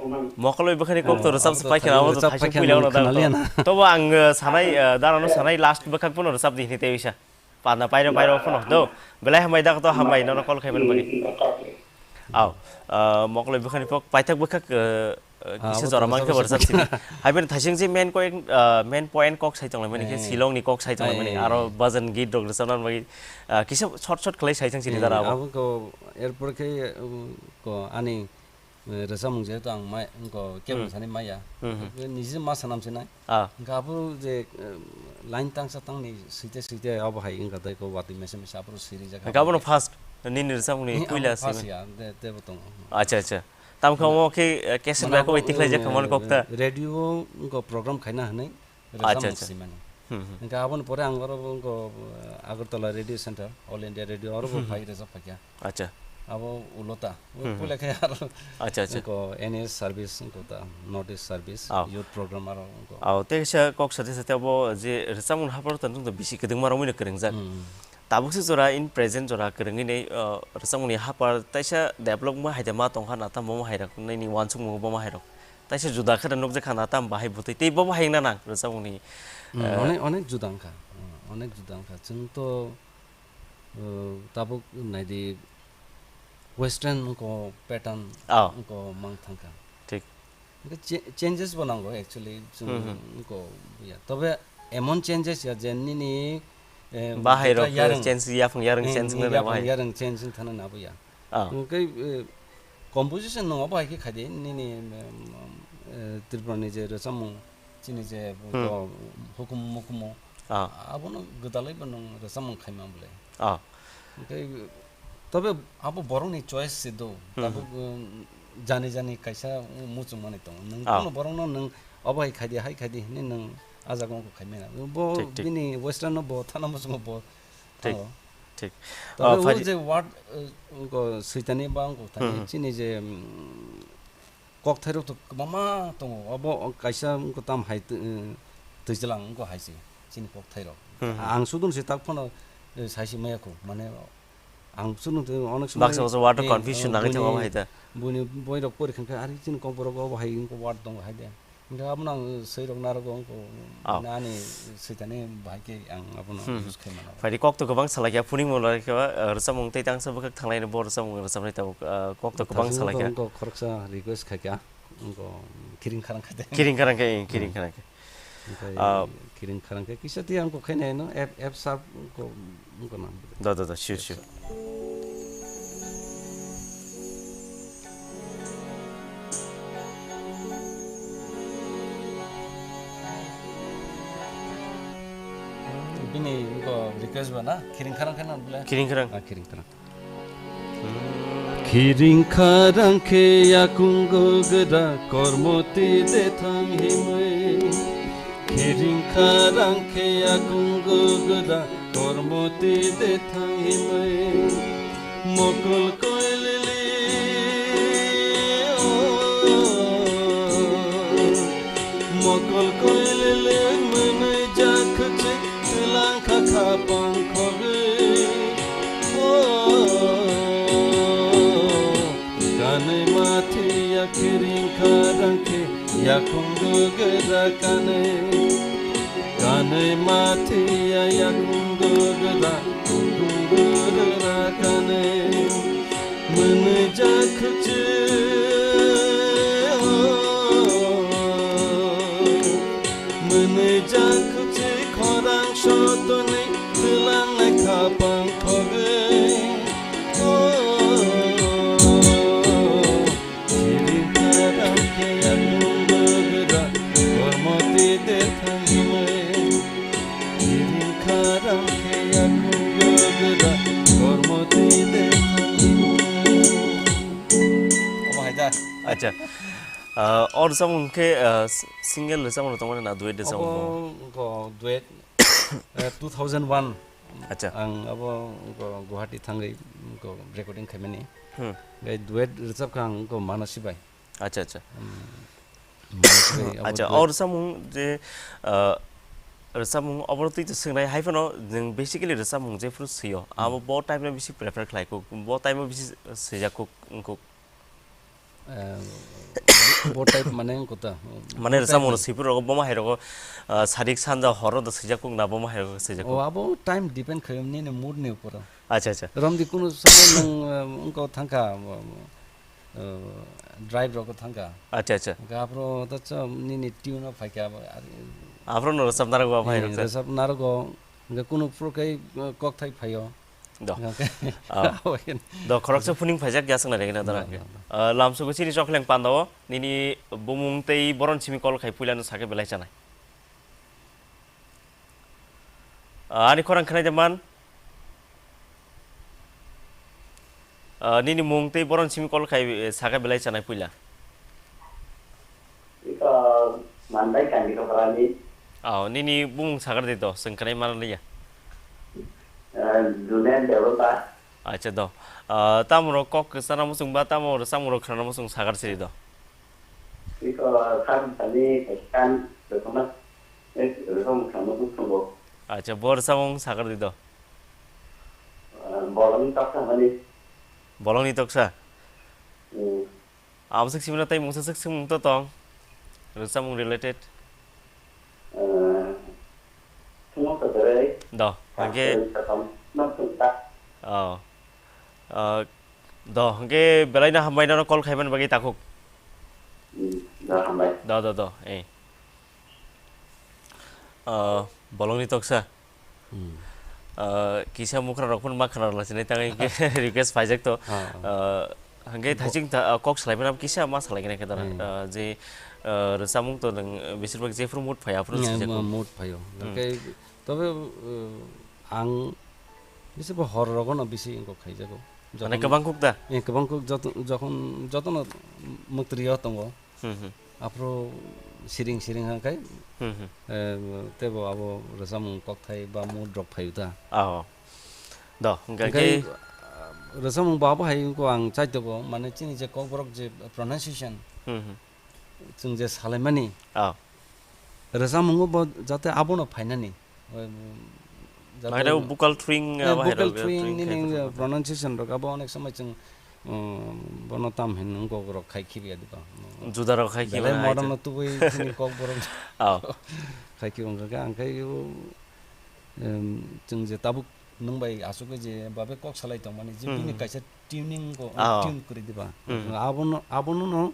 no. Mokol bai bwkhani kok to rwchap se paikha, abo to rwchap thaising paikha puila no da khna to. Liya na. Tobo ang, eh, sanai, eh, dara no sanai last bwkhak phano rwchap di hini tei bisa. Pana pairo pairo phano do. Belai hambai da to hambai no call khaiman bani. Aw, eh, mokol bai bwkhani kok paithak bwkhak, eh, Eh, kisa abo jora to man khe rwchap rwchap sini. Hai bini thaising je main point, ah, main point kok sai tonglaimani khe, eh, Shillong ni kok sai tonglaimani, eh, aro bhajan git rok rwchapna bagwi, ah, kisa short short khlai sai thang sini, eh, dara abo. Abo ko, erpor khe, um, ko ani, eh, rwchapmung jehetu ang mai, ko kebo, hmm, sani maya. Hmm, hmm. Niji ma sanam sinai. Ah. Hwnkhe abo je, eh, line tangsa tangni site site abo hai wngkha tei ko watwi mesa mesa aphuru sirijak. Hwnkhe abono first, nini rwchapmungni, eh, puila abo first simi. Ya, de-, debo tongo. Acha, acha. Tamkhe omo khe, eh, cassette bai kok tikhlai jak khamani kok ta. Mane abo, eh, radio wngkha program khaina hwnwi, acha, rwchapmung, acha, simani. Hmm, hmm. Hwnkhe aboni pore ang oro wngkha, eh, Agartala Radio Center, All India Radio, oro bo, hmm, hmm, phai rwchap phaikha. Acha. Abo ulo ta. Hmm, hmm. Puila khe aro, acha, acha, wngkha N S service, wngkha ta, North East service, aw, youth program aro wngkha. Aw, tei kaisa kok sate sate abo je rwchapmung hapharo ta nwng to bisi kwdwngma romwi no kwrwngjak. Hmm. Tabuk se jora in present jora kwrwngwi nei, uh, rwchapmungni hapar taisa develop wngma hai de ma tongkha na tamo hai rok nini uansukmung bo ma hai rok. Taisa juda khe nukjakha na tam bahai bwtwi tei bo bahai wngna nang rwchapmungni, hmm, uh, onek, onek juda wngkha. Hmm, onek juda wngkha. Chwng to, uh, tabuk naidi western wngkha pattern, oh, wngkha mang thangkha. Thik. Hwnkhe cha-, changes bo nango actually, chwng, hmm, hmm, wngkha ya. Tobe emon changes ya je nini, eh, bahai rok jeta yarwng, change, yaphang yarwng, eh, change wngna yaphang bahai. Yarwng change wng thana nabo ya. Ah. Hwnkhe, eh, composition no bahai khe khaidi nini, em, eh, Tripura ni je rwchapmung, chini je, hmm, ko hukum mukumu, ah, abono gwdalai bo nwng rwchapmung khaima bwle. Ah. Hwnkhe, tobe abo borokni choice se do. Hmm. Tabuk, um, jani jani kaisa muchung mani tongo. Nwng, ah, kono borokno nwng obo hai khaidi, hai khaidi hinwi nwng ah jaga wngkha khaimani. Bo, thik, thik, bini western no bo thana muchungo bo, thik, thango. Thik. Tobe, ah, o phari- je word, uh, wngkha switani ba wngkha thani, hmm, hmm, chini je, um, kokthairok to kwbangma tongo. Obo kaisa wngkha tam hai twi-, twijlang wngkha hai se. Chini kokthairok. Hmm, hmm. Ang sudun se tak phano, eh, saisi maya kho. Mane ang sudun te onek somoi, baksa baksa word, eh, confusion nangwi buini, thango hai ta. Buini boirok pori khankhe ari chini kokborok obo hai wngkha word tongo hai de. Hingke abono ang swi rok narwgo wngkha, oh, nani switani bahai khe ang abono, hmm, use khai mano. Phaidi kok to kwbang salai kha, phuningmo lai kha, eh, rwchapmung tei tangsa bwkhak thanglaino bo rwchapmung rwchapnai tabuk, eh, kok to kwbang salai kha. Wngkha khoroksa request khai kha, wngkha kiring kharang kha de. Kiring kharang khe, eh, kiring kharang khe. Wngkha, ah, kiring kharang khe kisa tei ang kok khai naino, app, app sap wngkha, wngkha na. Da, da, da, sure, sure. Bini wngkha request ba na? Kiring kharang khe na bole? Kiring kharang. Ah, kiring kharang. Kiring kharang khe yakung gogra kormoti de thang himwi. Kiring kharang khe yakung gogra kormoti de thang himwi. Mokol koilili, oh, mokol koilili mwnwi jakhuk se twlang kha khapang khogwi. Oh, kanwi mathiya kiring kharang khe yakung gogra kanwi. Kanwi mathiya yakung gogra, yakung gogra kanwi. Mwnwi jakhuk se, oh, Acha. Ah, o rwchapmung khe, ah, s-, single rwchapmung tongmani na duet rwchapmung? Obo wngkha duet, eh, two thousand one. Acha. Ang abo wngkha Guwahati thangwi wngkha recording khaimani. Hmm. Gai duet rwchapkha ang wngkha Manasi bai. Acha, acha. Hmm. Manasi bai abo Acha, duet. O rwchapmung je, ah, rwchapmung obo twi to swngnai hai phano nwng basically rwchapmung jephru swiyo. Hmm. Abo bo time no bisi prefer khlai kuk, bo time o bisi swijak kuk, wngkuk. Eh, bo type mane wngkha ta. Mane bo rwchapmung type rok swiphuru rogo boma hai rogo, ah, sarik sanja horo da swijak kuk na boma hai rogo swijak kuk. O abo time depend khayo nini mood ni upor. Acha, acha. Romdi kunu samai nwng, eh, wngkha thangkha, eh, drive rogo thangkha. Acha, acha. Hwnkhe aphuru to cha nini tune o phaikha, ari Aphuru no rwchap narwgo phai eh, rwchap. Rwchap narwgo. Hwnkhe kunu phuru khe, eh, kokthai phaio. Do. Okay. Ah. Awaken. Do, khoroksa phuning phaijak ya swngnai rega na dara. Do, do, do. Ah, lamsugo chini chokleng pandao, nini bumung tei boron simi call khai puila no sake belai chanai. Ah, ani khorang khnai de man. Ah, nini mung tei boron simi call khai, eh, sake belai chanai puila. Iko manbai kandi ko parani. Oh, nini bumung sagar di do, sengkrai mana liya. Eh, Julian Dewata. Acha do. Ah, tamo ro kok sana musung ba, tamo ro samung ro khana musung sagar siri do. Iko sam tani kan, dokoma, eh, rong sama musung bo. Acha, bor samung sagar di do. Eh, bolong ni toksa mani. Bolong ni toksa? Hmm. Abo swk simino tei mungsa swk swngmung to tong? Rwchapmung related? Eh, thwngmung to kwrwi. Do, hwnkhe Rwchapmung no thwngkha. Oh. Ah, do, hwnkhe belai no hambai nono call khaimani bagwi takhuk. Hmm, do, hambai. Do, do, do, eh. Ah, bolongni toksa. Hmm. Ah, kisa mukra rok phano ma khna rwla sinai tang request phaijak to. Ah, ah. Ah, hwnkhe bo- thaiching ta, ah, kok salai mano kisa ma salai gana khe dara. Hmm. Ah, je, ah, rwchapmung to nwng, eh, besir bak jephru mood phai aphru Hmm, swijak mo-, ko. Mood phaio. Hmm. Hwnkhe tobe, eh, ang bisi bo hor rogo no bisi wngkok khaijago. Mane jokhon kwbang kuk da? Eh, kwbang kuk joto, jokhon jotono mwktwrio tongo. Hmm, hmm. Aphuru siring siring hwnkhai, Hmm, hmm. eh, teibo abo rwchapmung kokthai ba mood rok phaio ta. Oh. Do, hwnkhe Hwnkhe, khe ah, rwchapmung bo abo hai wngkha ang chaitogo, mane chini je kokborok je pronunciation, Hmm, hmm. chwng je salaimani, Oh. rwchapmungo bo jate abono phainani. Oi, mm, jate Mairao vocal twing, eh, abo hai vocal rok, twing twing nini, khai eh, rok. Pronunciation rok abo onek somoi chwng, um, bono tam hin wngkok rok khai khibiya diba. Juda rok khai khibiya Belai hai modern chwng. No tubui chini kok borok Oh. khai khibiya wngkha khe ang khai, um, chwng je tabuk nwng bai asugwi je babe kok salai tongmani je Hmm. bini kaisa tuning ko, Ah. Tune kwrwi diba. Hmm. Abono, abono no,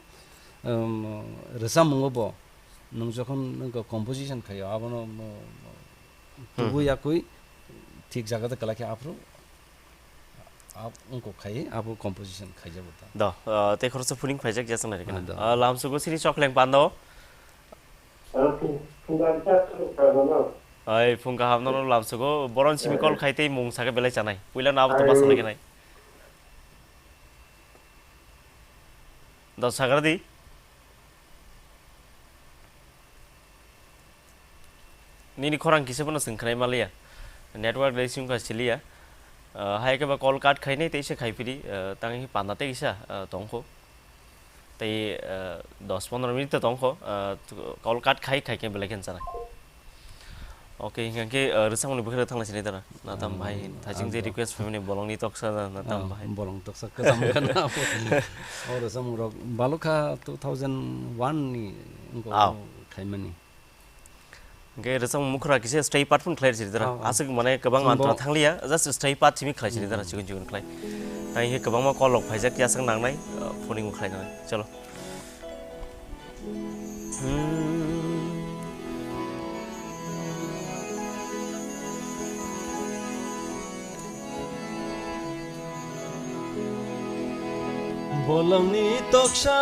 um, rwchapmungo bo nwng jokhon nwng composition khaio, abono, uh, Hmm. tubui yakui thik jaga de kwlai khe aphuru, ab-, wngkok khai abo composition khaijago ta. Do, uh, tei khoroksa phuning phaijak ya swngnai rwkhe na. Ah, do. Uh, lamsugo sini chokleng pando. Oi, phung kaham nono lamsugo. Boron simi call khai tei mung sake belai chanai. Puila no abo to ma salai khe nai. Do sagar di. Nini khorang kisa bono swng khnai maliya. Network dai simi kha siliya. Ah, hai khe ba call cut khainai tei se khai phiri, ah, tang hi panda tei kisa, ah, tongkho. Tei, ah, dos pondro minute to tongkho, ah, call cut khai, khai khe belai khe chanai. Okay, hingkha khe, ah, rwchapmungni bwkhwrwi thanglai sinai dara. Natam Ah, bai, thajing je ang request phaimani bolongni toksa da, natam Ah, bai. Bolong toksa kwcham kana. O rwchapmung rok balokha two thousand one ni wngkha Aw. Khaimani. Hingke rwchapmung mukhra kisa stay part phun khlai rwchapmung dara. Oh, oh. Aswk mane kwbang Chwng mantra bo thangliya, just stay part simi khlai chini dara, Hmm. chikon chikon khlai. Tei hingke kwbangma call rok phaijak, yasang nangnai, uh, phoning bo khlai nangnai. Chalo. Hmm. Bolongni toksa,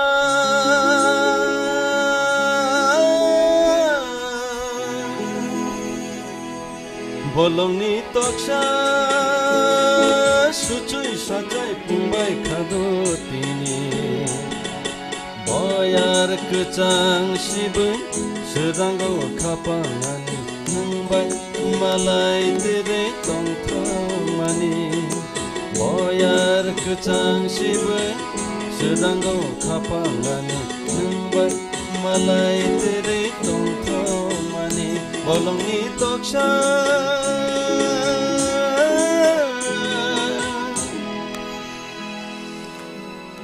bolongni toksa, suchui sajai pungbai khado tini. Kwchang sibui swrango khapangani, nwng bai malai tiri tongthokmani. Boyar kwchang sibui swrango khapangani, nwng bai malai tiri tongthokmani. Bolongni toksa.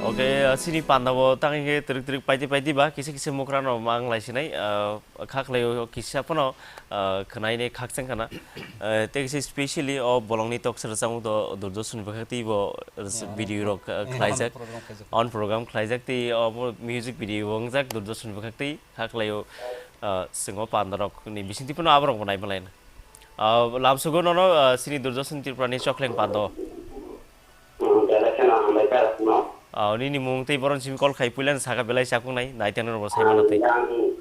Okay, ah, sini panda bo tang ke trik trik paiti paiti ba kisa kisa mukra no mang lai sinai, ah, khak lai o kisa pono, ah, khnai ne khak chang khana. Ah, te kisa specially o bolong ni tok sir chang do Durjosun bwkhak ti bo rs-, Yeah, video rok, ah, yeah, khlai on jak. Program khlai jak. On program khlai jak ti o bo music video wng jak Durjosun bwkhak ti khak lai o, ah, singo panda rok ni bising ti pono aborok bo nai malai na. Ah, lam sugo no no, ah, sini Durjosun Tripura ni chokleng panda o. Hmm, belai kheno hambai kha no. Ah, nini mung tei boron simi call khai puila saka belai chakung nai, nai tengno bo sai mano tei. Yang,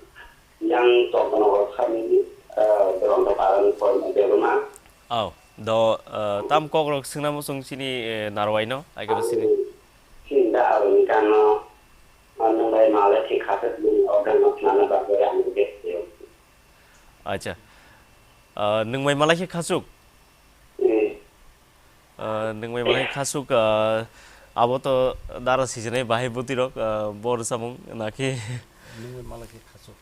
yang tongno khamini, eh, boron to paran pon deguma. Aw, do, eh, tam kok rok singna musung sini, eh, narwai no, ai khe sini. Sini da aroni kano, ano bai male thik khaset ni organ no khna bagwi ang ge. Acha. Ah, nwng bai malai khe khasuk? Eh. Ah, nwng bai malai khasuk, ah, abo to dara sijinai bahai bwtwi rok, ah, bo rwchapmung nakhe. Nwng bai malai khe khasuk.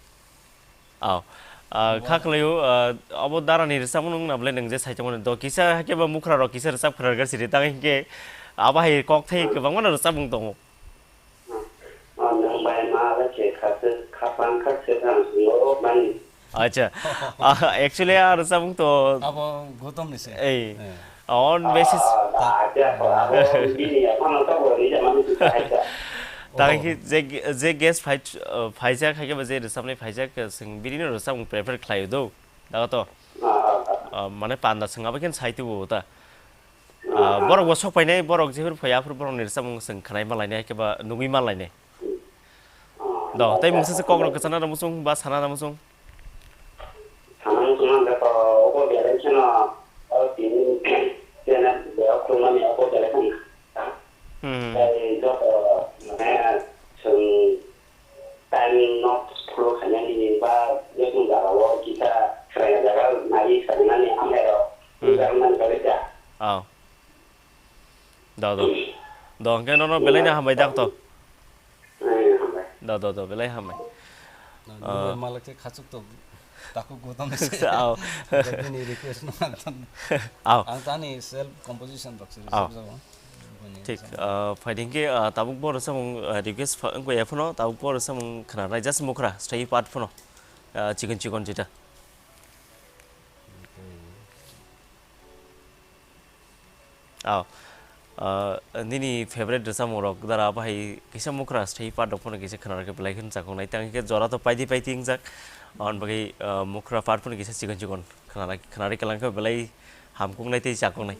Aw. Ah, kha khlaio, ah, abo dara ni rwchapmung nwng na bwle nwng je saitongmani. Do kisa hakhe ba mukra rok kisa rwchap khwrwrwk siri tang hinkhe abo hai kok thai kwbangma no rwchapmung tongo. Ah, nwng bai ma bai khe khasuk, khapang khasuk ang singo mani. Acha. Ah, actually, ah, rwchapmung to Abo Gautam ni se. Ei. Eh. On basis. Ah, ah, acha, abo bini ya, mano to bo ni ya, mani to acha. Tang Oh. Ki je, je guest phai, uh, phaijak, hai khe ba je rwchapnai phaijak, uh, swng bini no rwchapmung prefer khlai do. Daga to. Ah, ah, ah. Uh, mane panda swng abo khe sai tu bo ta. Ah, borok bo sok painai, borok jephru phai, aphuru borokni rwchapmung chwng khwnai ma lainai, hai khe ba nugwi ma lainai. Do, tei mungsa se kok rok kwchana rw muchung ba sana rw muchung? Sana muchung hwnkhe to, obo belai kheno, o tini channel, o khulumani obo belai kheno. Hmm. Tei joto, mane, chwng Time no follow khainani ba, jekunu jaga o kisa khwraina jaga nai khainani amai rok, hmm, nukjaknani bagwi da. Oh. Do, do. Do, hwnkhe nono belai no hambai dak to. Eh, hambai. Do, do, do, belai hambai. Na, ah, nungbai malak khe khachuk to. Takhuk Gautam se. Ao. Bini request no ang tan. Ao. Ang tani self composition rok se. Ao. Thik, ah, phaidi hwnkhe, ah, tabuk bo rwchapmung, ah, request wngkha ya phano, tabuk bo rwchapmung khna nai just mukra stay part phano, ah, chikon chikon jeta. Ao. Ah, nini favorite rwchapmung rok dara bahai kisa mukra stay part rok phano kisa khna rwkhe belai kheno chakung nai. Tang khe jora to paidi paidi wngjak. On bagwi, ah, mukra part phano kisa chikon chikon khna rwkhe belai hamkuk nai tei chakung nai.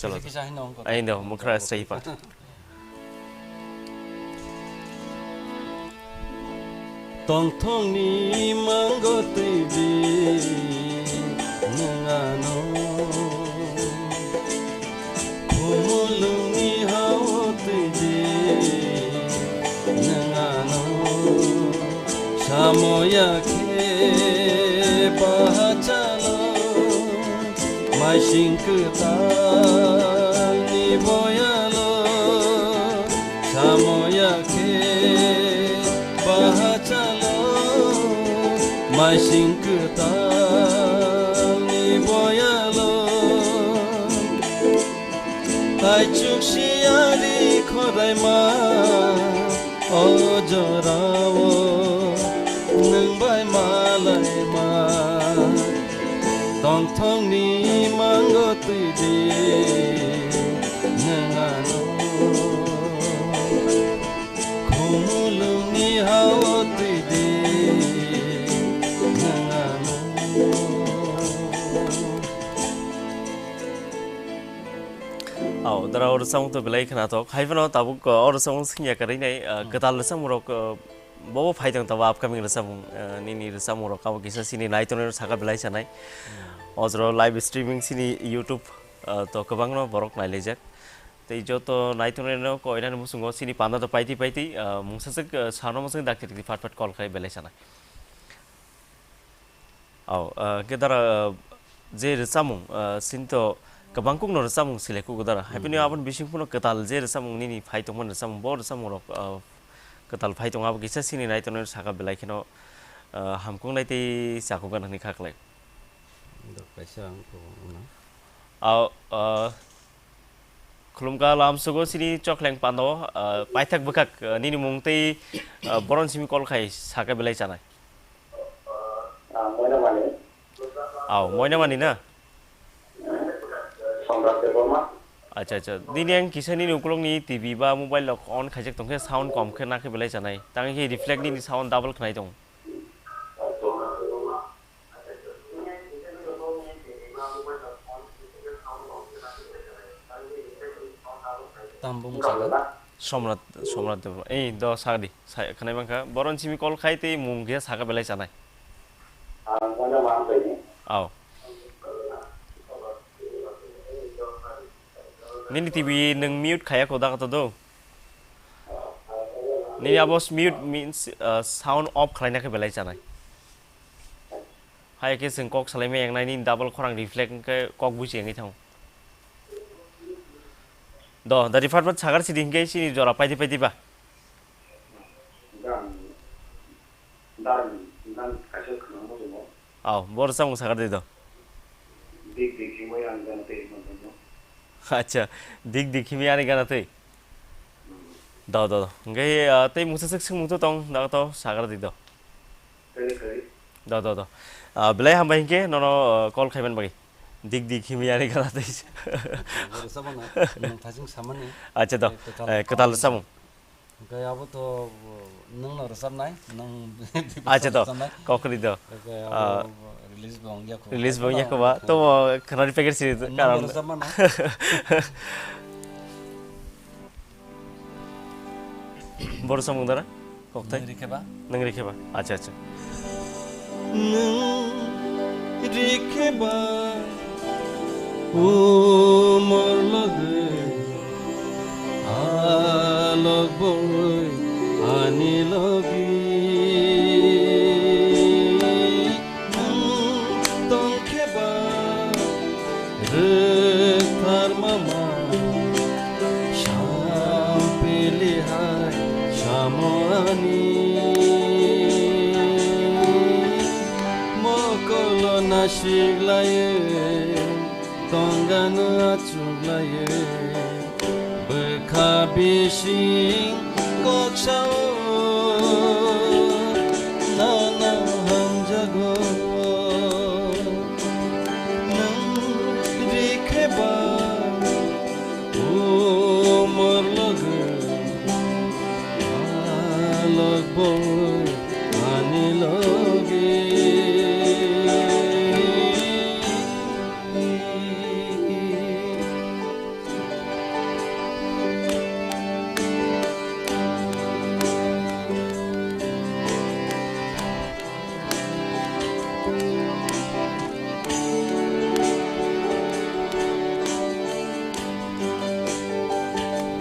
Chalo. Kisa hino wngkha. Ai no, mukra stay part. Tongthokni mango twi di nwng ano. Khumulwngni ha-o twi di nwng ano. Samoya khe bahachalo, maising kwtalni boyalo. Samoya khe bahachalo, maising kwtalni boyalo. Taichuk siyari khoraima, o jorao nwng bai malaima. Tongthokni mango twi di nwng ano. Khumulwngni ha-o twi di nwng ano. Au, dara o rwchapmung to belai khwnathok. Hai phano tabuk, uh, o rwchapmung swngya kwrwi nai, uh, kwtal rwchapmung rok, uh, bobo phai tong tabo upcoming rwchapmung, uh, nini rwchapmung rok abo kisa sini nai tongnai saka belai sanai. O jora live streaming sini YouTube, uh, to kwbangno borok nailaijak. Tei joto naitongnai no koinani muchungo chini panda to paiti paiti, ah, mungsa swk, ah, sano muchung dakti dakti phat phat call khai belai sanai. Au, ah, khe dara, ah, je rwchapmung, ah, chini to kwbang kuk no rwchapmung selai kugo dara. Haibini Hmm. aboni bising phano kwtal je rwchapmung nini phai tongmani rwchapmung, bo rwchapmung rok, ah, kwtal phai tongo, abo kisa chini naitongnai saka belai kheno, ah, hamkuk nai tei chakuk gana hinwi kha kwlai. Dok kaisa ang ko wngna. Au, ah, Khulumkha lamsogo chini chokleng pando, ah, paithak bwkhak, ah, nini mung tei, ah, boron simi call khai saka belai chanai. Ah, Moinamani. Au, Moinamani na? Samrat Debbarma. Acha, acha. Nini ang kisa nini ukulokni T V ba mobile rok on khaijak tongkhe sound kom khe nakhe belai chanai. Tang khe reflect nini sound double khnai tong. Tamo bung saka? Somrat, Somrat Debbarma. Ei, do sadi. Sa-, khnai mankha. Boron simi call khai tei mung khe saka belai chanai. Au. Nini T V nwng mute khaya ko da kato do. Nini abo mute means, uh, sound off khlaina khe belai chanai. Hai khe chwng kok salaimai yang nai nini double khorang reflect wngkhe kok buchi wngwi thango. Do, da refat mat sagar sidi hinkhe chini jora paidi paidi ba. Aw, bo rwchapmung sakar di do. Dik dik himwi ani gana twi himwi tongmo. Acha, dik dik himwi ani gana twi. Do, do, do. Hwnkhe, ah, tei mungsa swk swngmung to tong, da to sakar di do. Tei kari. Do, do, do. Ah, belai hambai hwnkhe nono, ah, call khaiman bagwi. Dik dik himwi ani gana twi. Bo rwchapmano, nwng thasing samani. Acha do. Eh, kwtal. Eh, kwtal rwchapmung. Hwnkhe abo to, uh, nwng no rwchapnai, nwng Acha to, rwchapnai. Kokri do. Hwnkhe Ah. abo release bo wngya kho. Release bo wngya kho ba, to bo khwnani package si Nwng karon. Rwchapmano. Bo rwchapmung dara? Kokthai? Nwng rikhe ba? Nwng rikhe ba? Acha, acha. Nwng rikhe ba? Umor logwi alok boi ani logwi nwng tongkhe ba rwkthar mama sampili hai samo ani mokolo nasik lai. Tongano achuklaio, bwkha bising koksao nono hamjago. Nwng rikhe ba umor logo, alok boi ani loge.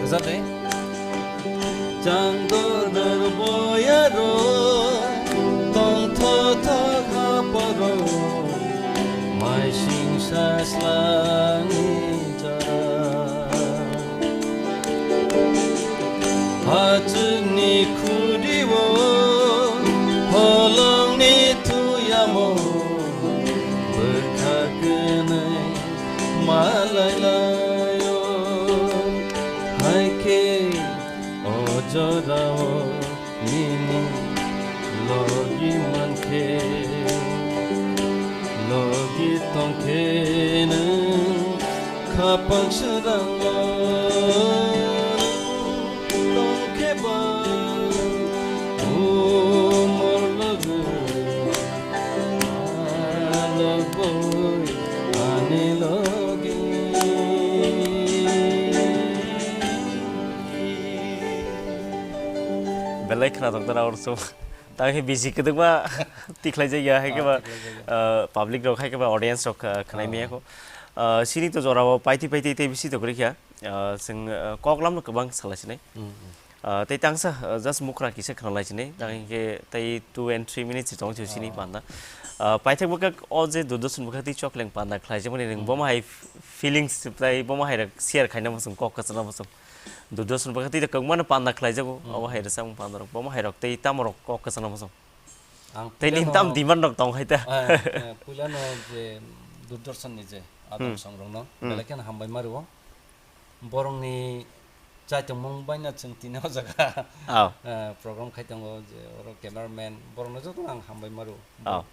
Rwjap de. Chang dor dor boyaro, tong tho tho khaparo, mai sing sa slangni jora. Hachwkni khurio, holongni thuyamo, bwkha kwnwi malai laio. Hai khe o jorao nini logi mankhe, logi tongkhe nwng khapang srango tongkhe ba umor logi. Belai khna tong tara orso. Tang hi bisi kwdwkma tikhlai jaya hai khe ba, Ah, tikhlai jaya. Ah, public rok hai khe ba audience rok, ah, khnai Ah. maya kho. Ah, sini to jora o paiti paiti tei bisi to kwrwi kha. ah, chwng, ah, koklam no kwbang salai sinai. Hmm, hmm. Ah, tei tangsa, ah, just mukra kisa khna lai sinai. Tang Hmm. hinkhe tei two and three minutes tong chini Oh. panda. Ah, paithak bwkhak o je Doordarshan bwkhak tei chokleng panda khlai jemani ring Hmm. bomo hai f-, feelings tai bomo hai rok share khaina muchung kok kwchana muchung. Doordarshan bwkhak tei kwbangma no panda khlai jago. Hmm. Obo hai rwchapmung panda rok bomo hai rok tei tamo rok kok kwchana muchung. Ang Tei puilano, nini tam demand rok tong hai ta. Eh, eh, puilano je Doordarshan ni je Adam Hmm. Song rok no, Hmm. belai kheno hambai ma rwo. Borok ni chaitongmung baina chwng tini o jaga, Aw. eh, program khai tongo je oro cameraman, borok no joto ang hambai ma rwo. Aw.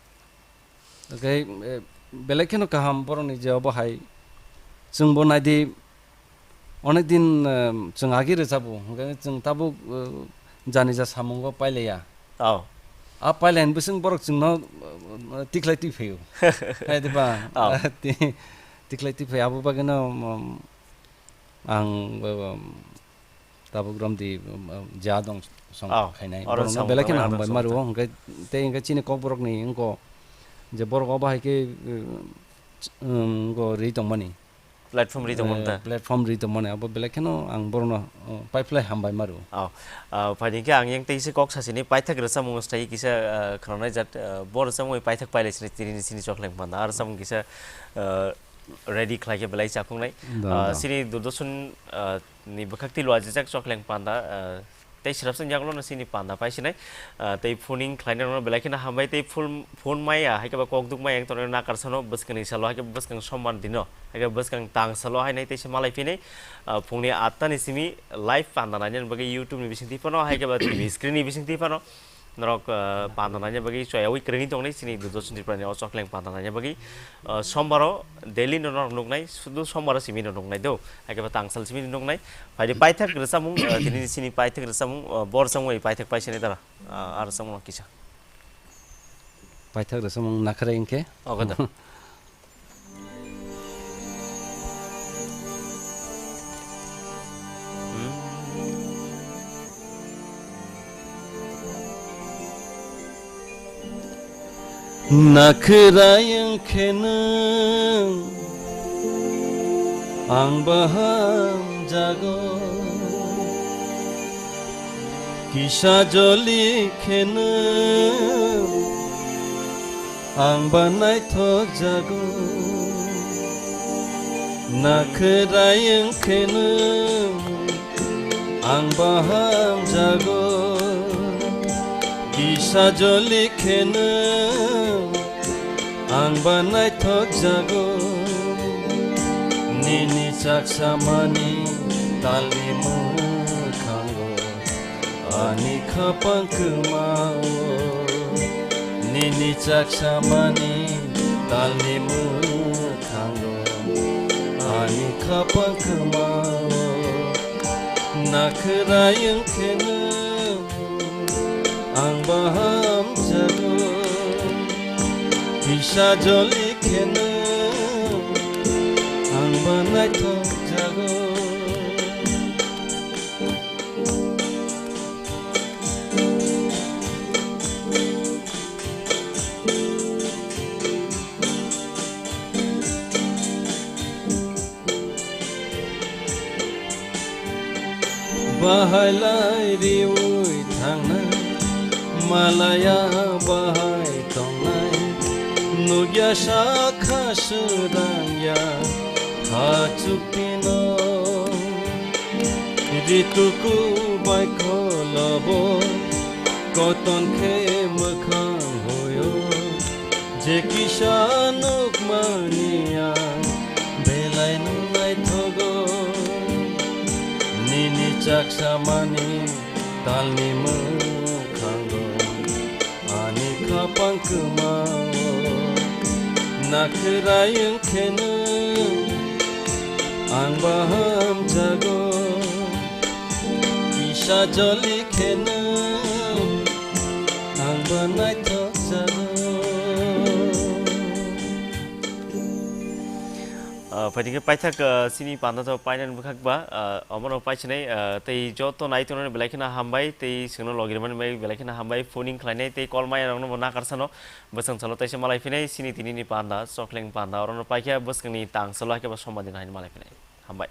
Oke, eh, belai kheno kaham borok ni je obo hai chwng bo nai di. Onek din, eh, chwng agi rwchabo, hwnkhe chwng tabuk, eh, jani ja samungo pailaiya. Oh. A pailaini bising borok chwngno, eh, tikhlai twi phaio. Hai diba? Oh. Ti-, tikhlai twi phaio. Abo bagwino, um, ang, um, tabuk romdi, um, um, ja dong song Oh, khainai. Oro Borokno samung belai kheno tangmani hambai oro ma rwo, song hwnkhe tei hwnkhe chini kokborokni wngkho je borok obo hai khe, um, wngkho ri tongmani. Platform ri tongmani Eh, ta? Platform ri tongmani, abo belai kheno ang borokno, oh, paiphlai hambai ma rwo. Oh, ah, phaidi khe ang yang tei se kok sasini paithak rwchapmung swtai kisa, ah, khwnanai jat, ah, bo rwchapmung paithak pailai sini tini sini chokleng panda. Ar rwchapmung kisa, ah, ready khlai khe belai chakhungnai. Da, Ah, da. Sini Doordarshan, ah, ni bwkhak twi lua jijak chokleng panda, ah, Tei srapsa ni yagulo no chini panda pai sinai, ah, tei phoning khlainai rokno belai kheno hambai tei phul-, phone maya hai khe ba kok duk maya wng tongnaino nakar sano bwskangni salo hai khe bwskang sombar dino hai khe bwskang tang salo hai nai teisa malai phinai, ah, phungni atta ni simi live panda nainani bagwi YouTube ni bisingtwi phano hai khe ba T V screen ni bisingtwi phano norok, ah, panda naina bagwi choyaui kwrwngwi tongnai chini Doordarshan Tripura ni o chokleng panda naina bagwi, ah, sombaro daily no norok nuknai, sudu sombaro simi no nuknai do. Hai khe ba tangsal simi nuknai. Phaidi paithak rwchapmung, ah, tini sini paithak rwchapmung, ah, bo rwchapmung bai paithak pai sinai dara, ah, ah rwchapmung no kisa. Paithak rwchapmung nakhwrai hwnkhe? Ogo da. Nakhwrai wngkhe nwng ang baham jago, kisa joli khe nwng ang ba naithok jago, nakhwrai wngkhe nwng ang baham jago, kisa joli khe nwng ang ba naithok jago, nini chaksamani talni mwkhango ani khapang kwmao, nini chaksamani talni mwkhango ani khapang kwmao, nakhwrai wngkhe nwng ang baham jago, kisa joli khe nwng ang ba naithok jago. Bahai lai riui thangnai, malaya bahai tongnai, nukya sakha swrangya ha chukpino. Rituku bai kholobo koton khe mwkhang hoyo, je kisa nukmani ang belai no naithogo. Nini chaksamani talni mwkhango ani khapang kwmao, nakhwrai wngkhe nwng ang baham jago, kisa joli khe nwng ang ba naithok jago. Ah, phaidi khe paithak, ah, chini panda to painani bwkhak ba, ah, omono paisinai, ah, tei joto nai tongnani belai kheno hambai, tei chwngno logi rwmani bai belai kheno hambai, phoning khlainai tei call maya rokno bo nakar sano, bwswng salo teisa malai phinai, chini tini ni panda, chokleng panda, orono paikha bwskangni tang salo hai khe bo somba din haino malai phinai. Hambai.